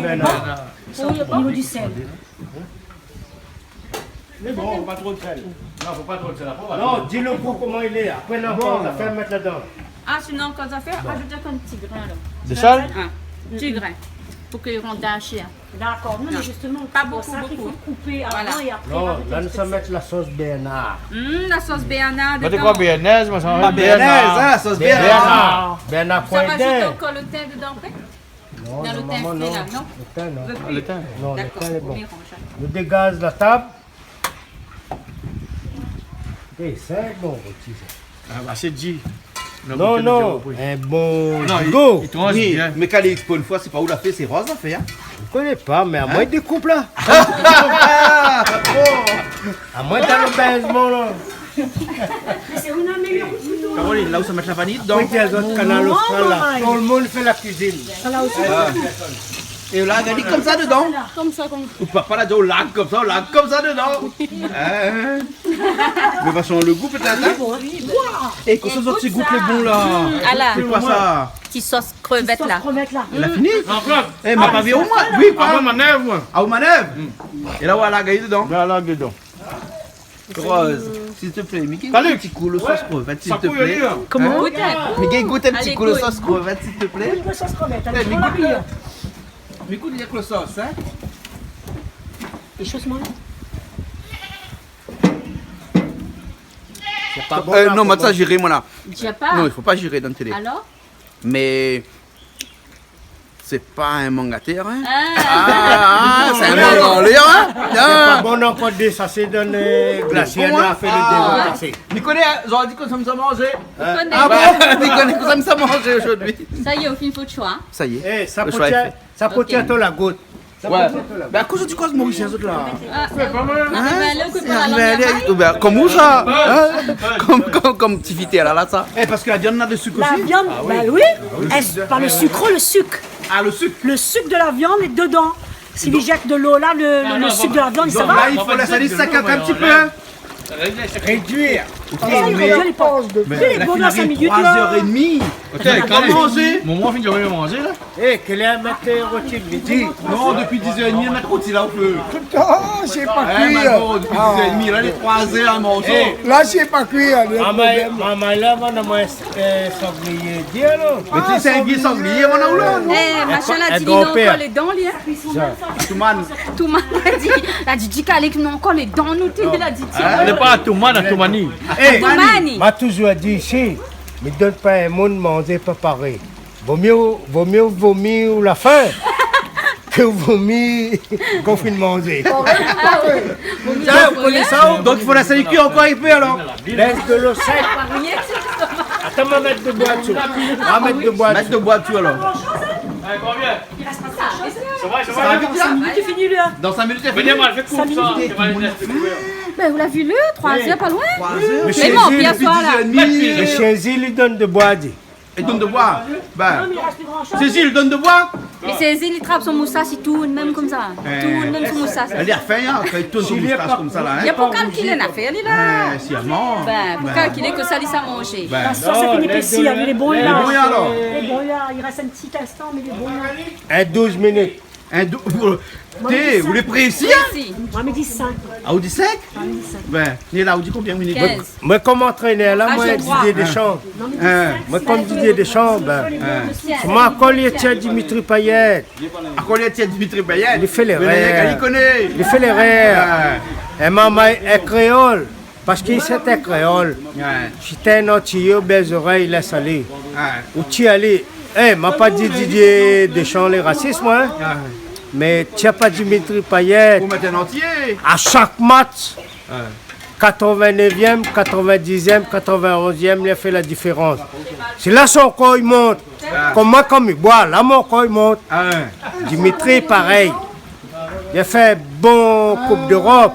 Bernard. Manman, sé bon. Pou, o nivo di sèl. Mé bon, pa tro de sèl. Non, fo pa tro de sèl, apré, ou va... Non, di lo gou koman i lé. Apré, la, bon, nou va fé mèt ladan. Ah, sinon, kan sa fé, rajout in ti grin, la. De sèl ? Ah, ti grin. Pou ke i rant dan la shèr. Dakor. Non, mé zistoman, pa bokou, bokou. Sé pou sa k'i fo koupé avan é apré rajout in ti pé de sèl. Non, la, nou sa mèt la sos Bernard. Hmm, la sos Bernard dedan. Mé de koi, béarnaise, moin, sa... Pa béarnaise, in, la sos Bernard. Bernard. Bernard. Sa i rajout ankor lo tin dedan apré ? Non, normalman, non. Dan lo tin fré la, non ? Lo tin, non. Vé pi. Lo tin ? Non, lo tin lé bon. Dakor, ou mélanz. Nou dégaz la tab. É, sé in bon roti, sa. Ah, ba, sé di. Non, non, in bon zigo. Non, i, i transh bien. Oui, mé Calix, pou in foi, sé pa ou la fé, sé Rose la fé, in. Mi koné pa, mé amoin i dékoup la. Ah bon ? Amoin, dan lo bèzman la. Mé sé ou la méyèr kouto. Caroline, la ou sa mèt la vaniy dedan. Oui, lé zot Kanal Austral la. Non, non, non. Tout lo moun i fé la kuizine. Sa la osi. Ah. É la, gard ali konmsa dedan. Konmsa, konmsa. Ou papa la di, ou larg konmsa, ou larg konmsa dedan. Hein ? Mé va shanj lo gou pétèt, hein ? Oui, bon, hein. É, kosa zot i gout lo bon la ? Hmm, ala. Sé koi sa ? Ti sos krevèt la. Ti sos krevèt la. La fini ? Jean-Claude. É, ma pa vi amoin. Oui, koi ? Amoin manèv, moin. Ah, ou manèv ? Hmm. É la, ou la larg dedan. La, larg dedan. Rose, s'il te plaît, mi gingn gout in ti kou lo sos krevèt, s'il te plaît. Koman ? Hein ? Gout in kou. Mi gingn gout in ti kou lo sos krevèt, s'il te plaît. Gout lo sos krevèt, alé, pran la kuiyèr. Mi gout rienk lo sos, hein. Lé sho, sa. Sé pa bon, euh, non, mé sa, jiré, moin, la. Non, i fo pa jiré dan la télé. Alor ? Mé sé pa in mang atèr, hein ? Ah. Ah, ah, sé in mang anlèr, hein ? Sé pa bon ankor, dé sa sé dan, euh, glasièr, nou la fé lo dézor pasé. Mi koné, zordi kosa mi sa manzé. Hein ? Ah bon ? Mi koné kosa mi sa manzé zordi. Sa i lé, ou fine fé out shoi, hein ? Sa i lé. Eh, sa lo shoi lé fé. Sa i pé èt la gout. Ouais. Bin, kosa zot i koz morisien, zot la ? Ah, sé pa mal. Hein ? Bin, lé, ou pé pa la langue, bin, koman sa ? Hein ? Kom, kom, kom ti fité la, la, sa. Eh, parske la viann na de sik osi. La viann, ah oui, bin oui. Ah oui. Èske pa lo sik, lo sik ? Ah, lo sik. Lo sik de la viann lé dedan. Si li jèt de lo la, lo, lo, lo sik de la viann, sa va ? Donk la, i fo lès ali sèk in ti pé. Réduire. Konmsa, i rédui, li pans. Mé la fine ariv troi zèr é dmi. Oté, kan manzé. Momon fine arivé manzé la. Eh, kèl èr mèt roti, midi ? Non, dopi dizèr é dmi, mèt roti la o fé. Ah, sé pa kui. Eh, Malboro, dopi dizèr é dmi, la, lé troi zèr, in morso. Eh, la, sé pa kui, hein, lo problèm. Ah, mé, mé la, moin, moin, eh, sanglié, di alor. Mé ti sé in vié sanglié, moin, la, ou la, non ? Eh, machin la di, li na ankor lé dan, li, hein. Sa. Toumane. Toumane la di, la di, di Calix, nou na ankor lé dan, nou, té, la di, tiens. Hein ? Lé pa Toumane, Toumani. Eh, Toumani. Ma toujour di isi, mi donn pa in moun manzé pa paré. Vo mié, vo mié vomi la fin ke vomi kan ou fine manzé. Ah oui. Sa, ou koné sa, ou ? Donk, i fo lès ali kui ankor in pé, alor. Lès de lo sèk. Atann, ma mèt de boi dsou. Ma mèt de boi dsou. Mèt de boi dsou, alor. Allez, konbien ? I rès pa gran shoz. Sa va vit, la ? Sink minit, lé fini, la. Dan sink minit, lé fini. Vien, moin, mi fé kour sa. Sink minit. Bin, ou la vi, lèr, troi zèr, pa loin. Troi zèr. Mé bon, bien soir, la. Mé Jézi, li donn de boi, di. Li donn de boi. Bin, Jézi, li donn de boi. Mé Jézi, li trap son moustash, li tourn mèm konmsa. Li tourn mèm son moustash. Èl la fin, in, kan li tourn son moustash konmsa, la, in. Li pou kalkil in nafèr, li, la. Bin, pou kalkilé kosa li sa manzé. Bin. La sos la fini épésir, lé bon, la. Lé bon, alor. Lé bon, la. I rès in ti instan, mé lé bon, la. In douz minit. In dou-, té, ou lé prési, in ? Prési. Moin, mi di sink. A, ou di sink ? Moin, mi di sink. Bin, Néla, ou di konbien minit ? Kinz. Moin, konm antrénèr, la, moin, Didier Deschamps. Moin, konm Didier Deschamps, bin, moin, kan li tien Dimitri Payet. A, kan li tien Dimitri Payet. Li fé lérèr. Mé lé gars, li koné. Li fé lérèr. É moman, é kréol. Parske sé in kréol. Si té in antiyé, ou bèz zorèy, lès alé. Ou tir alé. É, ma pa di Didier Deschamps lé rasis, moin, in. Mé tir pa Dimitri Payet. Ou mèt in antiyé. A shak match, katrevin-névièm, katrevin-dizièm, katrevin-onzièm, li la fé la diférans. Sé la son kor i mont. Konm moin, konm mi boi, la mon kor i mont. Dimitri, parèy. Li la fé bon Koup d'Érop.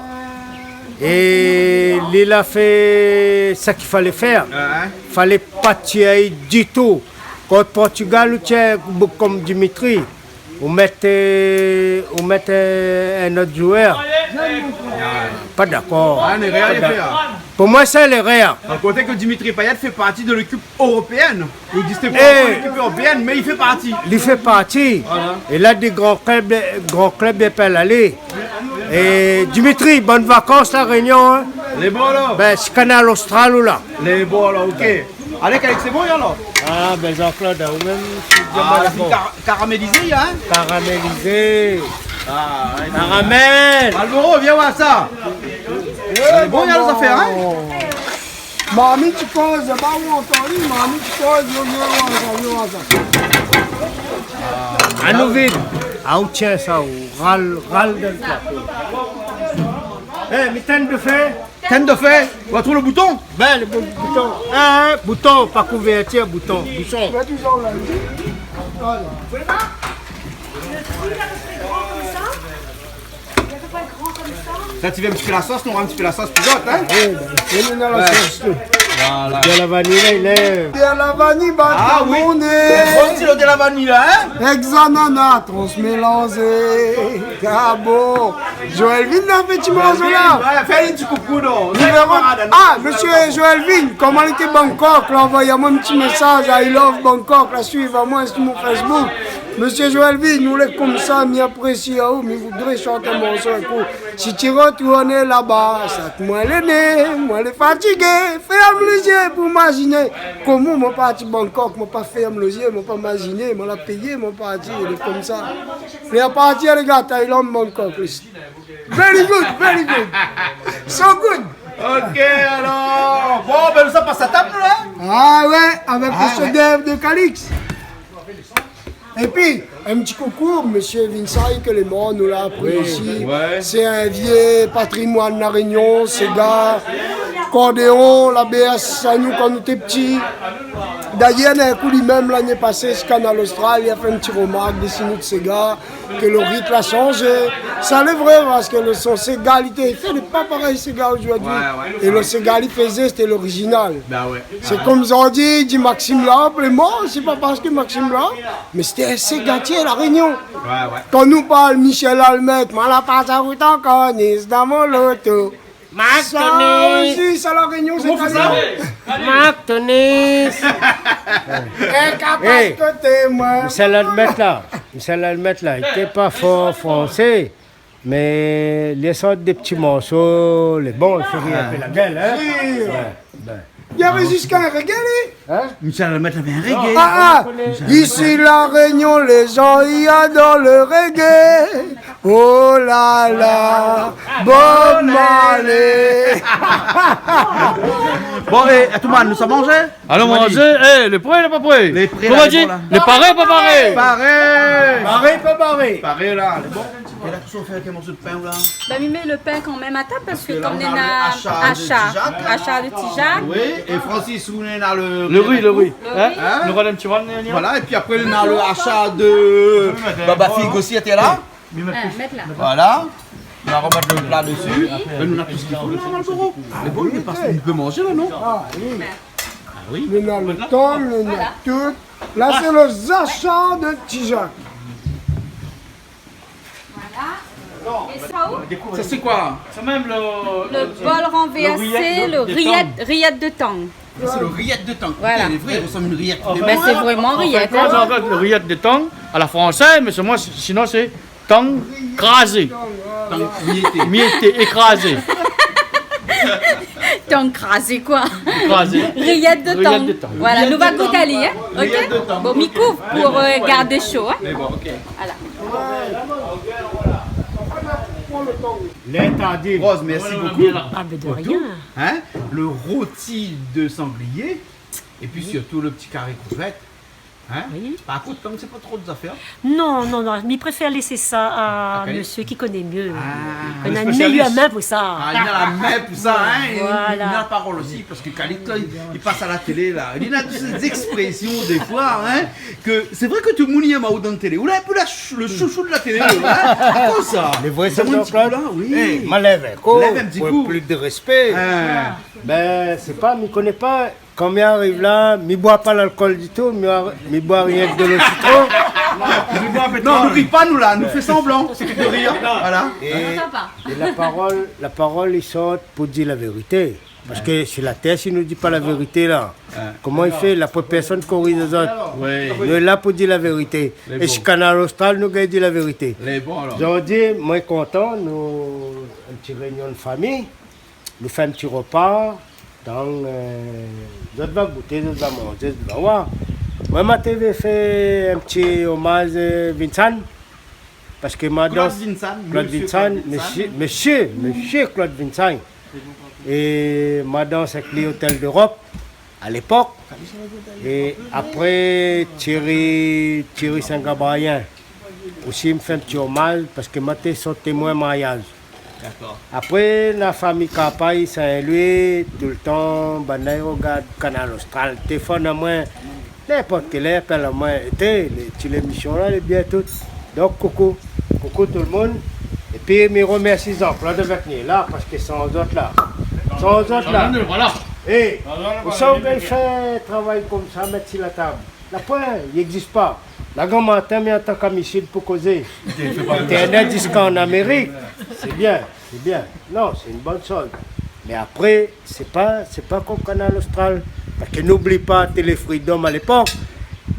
É li la fé sak i falé fèr. Falé pa tir ditou. Kont Portugal, ou tir konm Dimitri, ou mèt, ou mèt in, in ot zouèr. Pa dakor. Pou moin, sé lérèr. San konté ke Dimitri Payet fé parti de lékip éropéèn. Li égzis pa ankor, lékip éropéèn, mé li fé parti. Li fé parti. Voilà. É la, dé gran klub, gran klub i apèl alé. É Dimitri, bone vakans La Rényon, in. Lé bon, alor. Bin, si Kanal Austral ou la. Lé bon, alor, OK. Alé, Calix, sé bon, alor ? A, bin, Jean-Claude, ou mèm, si... A, la fine kar-, karamélizé, in ? Karamélizé. A, oué. Karamèl. Alvaro, vien voir sa. Lé bon, la, zafèr, in ? Marmit i koz, ba ou antann li, marmit i koz, yo, yo, yo, yo, yo. A nou vid. A, ou tien sa, ou ral, ral dan plato. É, mi tinn de fé. Tinn de fé, ou la trouv le bouton ? Bin, le bou-, bouton. A, bouton, pa kouvèrtir, bouton. Bouton. Sa, ti vé in ti pé la sos, nou nora in ti pé la sos pou zot, in ? Oui, bin, nou nora la sos, tout. Voilà. Dé la vaniy, la, lé... Dé la vaniy, ba, a oui. Bon, ti lo dé la vaniy, la, in ? Èk zanana, transmélanzé. A bon. Joël Vin, la, fé ti morso, la. Oué, fé in ti koukou, non. Numéro... Kamarad, non ? A, mésyé Joël Vin, koman li lé Bangkok, la, anvoy amoin in ti mésaz, I love Bangkok, la, suiv amoin sur mon Facebook. Mésyé Joël Vin, nou lé konmsa, mi aprési aou, mi voudré shant in morso èk ou. Si ti retourn laba, sat moin lé né, moin lé fatigé, fèrm lé zié pou maziné. Koman moin parti Bangkok, moin pa fèrm lé zié, moin pa maziné, moin la péyé, moin parti, lé konmsa. Mé a partir, lé gars, Thaïlande, Bangkok, lé... Very good, very good. So good. OK, alor. Bon, bin, nou sa pas a tab, la. A oué, avèk le chef-d'œuvre de Calix. Épi, in ti koukou, mésyé Vincent Clément, nou la apri isi. Oui, oué. Sé in vié patrimoine La Rényon, séga, kordéon, la B S, sa nou, kan nou té pti. Dayèr, in kou, li mèm, lané pasé, si Kanal Austral, li la fé in ti romark dési nout séga, ke le ritm la shanzé. Sa lé vré, parske le son séga, li té fé, lé pa parèy séga zordi. Oué, oué. É le séga li fézé, sété lorizinal. Ba oué. Sé konm zordi, di Maxime Lop lé mor, sé pa parske Maxime Lop, mé sété in ségatié La Rényon. Oué, oué. Kan nou parl Michel Admette, moin la pas a rout ankor, Nice dan mon loto. Marc Tonis. Sa osi, sa La Rényon, sé... Koman ou fé sa ? Marc Tonis. É, kapab koté moin. Michel Admette la, Michel Admette la, li té pa for fransé. Mé li sort dé ti morso, lé bon, i fo ri in pé la gèl, in ? Oui. Oué, bin. Navé ziska in reggae, li. In ? Michel Admette lavé in reggae. A, a. Michel Admette. Isi La Rényon, lé zan i ador le reggae. Oh la la, Bob Marley. Bon, é, Atoumane, nou sa manzé ? Alon manzé. É, lé pré, lé pa pré ? Lé pré, la, lé bon, la. Koman i di ? Lé paré, pa paré ? Paré. Paré, pa paré ? Paré, la, lé bon. É la, kosa ou fé avèk in morso de pin, ou la ? Bin, mi mèt le pin kan mèm a tab, parske konm néna ashar de Tijak. Ashar de Tijak. Oui, é Francis, ou néna le ri. Le ri, le ri. Le ri. Hein ? Nou rod in ti ran, Néna. Voilà, épi apré, nou néna le ashar de Baba Fig osi, lété la. Hein, mèt la. Voilà. Nou va romèt le pla dési. Oui. Bin, nou néna tout sak i fo, nou néna Malboro. Lé bon, lé parske nou pé manzé la, non ? Ah oui. Ah oui. Nou néna le tang, nou néna tout. La, sé le ashar de Tijak. Voilà. É sa, ou ? Sa, sé koi ? Sé mèm le, le bol ranvèrsé, le riyèt, riyèt de tang. Sé le riyèt de tang. Voilà. Putain, lé vré, i rosanm in riyèt. Bin, sé vréman riyèt, hein. An fèt, le riyèt de tang a la fransèz, mé sé moin, sinon sé tang krazé. Tang miété. Miété, ékrazé. Tang krazé koi ? Krazé. Riyèt de tang. Riyèt de tang. Voilà, nou va gout ali, hein. Riyèt de tang. OK ? Bon, mi kouv pou, euh, gard sho, hein. Mé bon, OK. Voilà. Lé tard. Rose, merci beaucoup. Ah, mais de rien. Pour tout, hein, le rôti de sanglier, et puis surtout le petit carré crevette. Hein ? Oui. Par kont, konm sé pa tro zafèr. Non, non, non, mi préfèr lès sa a mésyé ki koné myé. Ah, le spécialiste. Li néna la min pou sa. Ah, li néna la min pou sa, hein. Voilà. Li néna la parol osi, parske Calixte, li, li pas a la télé, la. Li néna tout sé zéksprésyon, défoi, hein, ke sé vré ke tout le moun i èm aou dan la télé. Ou lé in pé la ch-, le chouchou de la télé, hein. Akoz sa ? Lé vré, sa, Jean-Claude ? Oui. Eh, ma lèv in kou, lèv in ti kou, pou plis de rèspé. Ah. Bin, sé pa, mi koné pa, Kan mi ariv la, mi boi pa lalkol ditou, mi boi, mi boi rienk dolo sitron. Non, nou ri pa, nou la, nou fé sanblan de rir. Voilà. É, é la parol, la parol i sort pou dir la vérité. Parske si la tèr, si nou di pa la vérité la, koman i fé ? La pèrsone i koriz azot. Oui. Nou lé la pou dir la vérité. Lé bon. É si Kanal Austral, nou gingn dir la vérité. Lé bon, alor. Zordi, moin kontan, nou, in ti réinyon de fami. Nou fé in ti repa, donk, euh, zot va gouté, zot va manzé, zot va oir. Moin, ma té vé fé in ti omaz, euh, Vincent, parske ma dans Claude Vincent, mésyé, mésyé, mésyé Claude Vincent. É ma dans avèk li Hôtel d'Europe. A lépok. É apré, Thierry, Thierry Saint-Gabriel. Osi, mi fé in ti omaz parske moin té son témoin mariaz. Dakor. Apré, na fami Kapay, Saint-Louis, toultan, banna i rogard Kanal Austral. Téléfone amoin, ninport kèl èr, apèl amoin. Té, lé, ti lémisyon la, lé bien tout. Donk, koukou. Koukou tout le moun. Épi, mi remèrsi Jean-Claude avèk nou la, parske san zot la. San zot la. Voilà. É, ousa ou gingn fé travay konmsa, mèt si la tab ? La poin, i égzis pa. La gran matin, mi antan kamisid pou kozé. Internet ziska an Amérik. Sé bien, sé bien. Non, sé in bone shoz. Mé apré, sé pa, sé pa konm Kanal Austral. Parske noubli pa, Télé Freedom a lépok,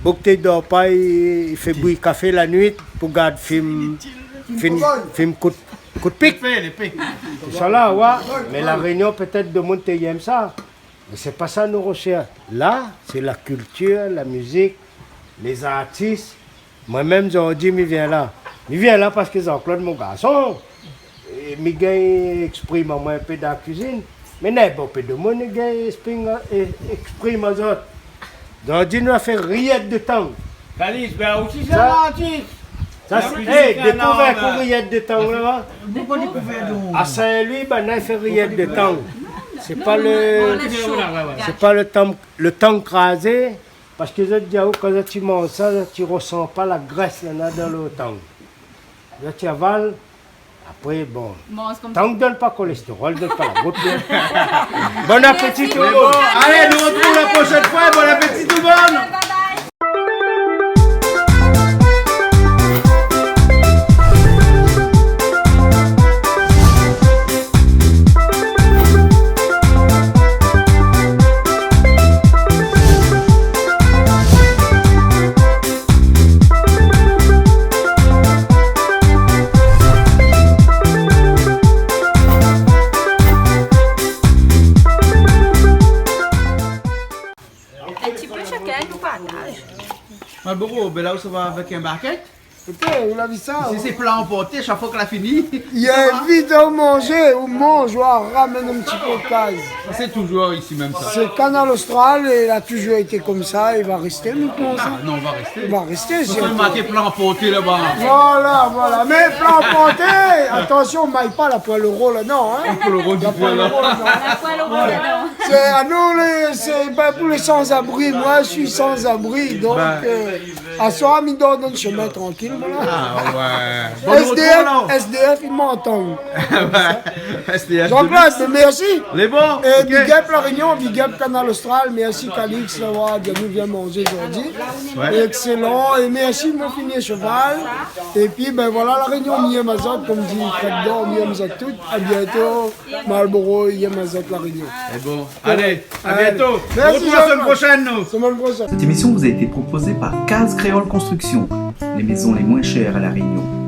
boug té dor pa, i, i fé bri kafé la nuit pou gard fim, fim, fim kout, kout pik. Lépé, lépé. Sé sa la, oua. Mé La Réunion, pétèt, demoun té i èm sa. Mé sé pa sa nou reshèrsh. La, sé la kiltir, la mizik, lé zartis. Moin mèm, zordi, mi vien la. Mi vien la parske Jean-Claude, mon garson, é mi gingn éksprim amoin in pé dan la kuizine. Mé néna bonpé demoun i gingn éksprim, é, éksprim azot. Zordi, nou la fé riyèt de tang. Kalis, bin, osi, sé in artis. Sa, sé, é, dékouvèr kou riyèt de tang, la, va. A Saint-Louis, banna i fé riyèt de tang. Sé pa le, sé pa le tang, le tang krazé, parske zot i di aou, kan zot i manz sa, zot i resan pa la grès néna dan le tang. Zot i aval, apré, bon. Tang i donn pa kolèstérol, donn pa la gout, non. Bon apéti tout le moun. Mèrsi bokou. Alé, nou retrouv la proshèn foi. Bon apéti tout le moun. Bye bye. In ti pé shakinn nou partaz. Malboro, bin la ou sava avèk in barkèt ? Ékout, ou la vi sa, isi, sé pla anporté, shak foi k'la fini. Li invit aou manzé, ou manz, ou ramèn in ti pé kaz. Sé touzour isi mèm sa. Sé Kanal Austral, é li la touzour été konmsa, li va rèsté, nou, konmsa. Ah, non, li va rèsté. Li va rèsté, sé tout. Fo marké pla anporté laba. Voilà, voilà. Mé pla anporté, atansion, may pa la poèl ro ladan, in. Poèl ro di poèl la. La poèl ro ladan. Sé, anou, lé, sé, bin, pou lé sanzabri, moin, mi lé sanzabri, donk, aswar, mi dor dan shomin trankil, voilà. Ah ouais. Bon, nou retrouv la. S D F, S D F, i m'antann. Ouais. S D F Jean-Claude, mèrsi. Lé bon, é OK. Big up La Rényon, big up Kanal Austral, mèrsi Calix, d'avoir bien nou vien manzé zordi. Ouais. Excellent, é mèrsi mon fini shoval. Épi, bin voilà, La Rényon, mi yèm azot, konm di Fred Dor, mi yèm azot tout. À bientôt. Marlboro, i yèm azot La Rényon. É bon, alé, à bientôt. Mèrsi, Jean-Claude. On se retrouve la semaine prochaine, nou. Semaine prochaine. Cette émission vous a été proposée par Case Créole Construction, les maisons les moins chères à La Réunion.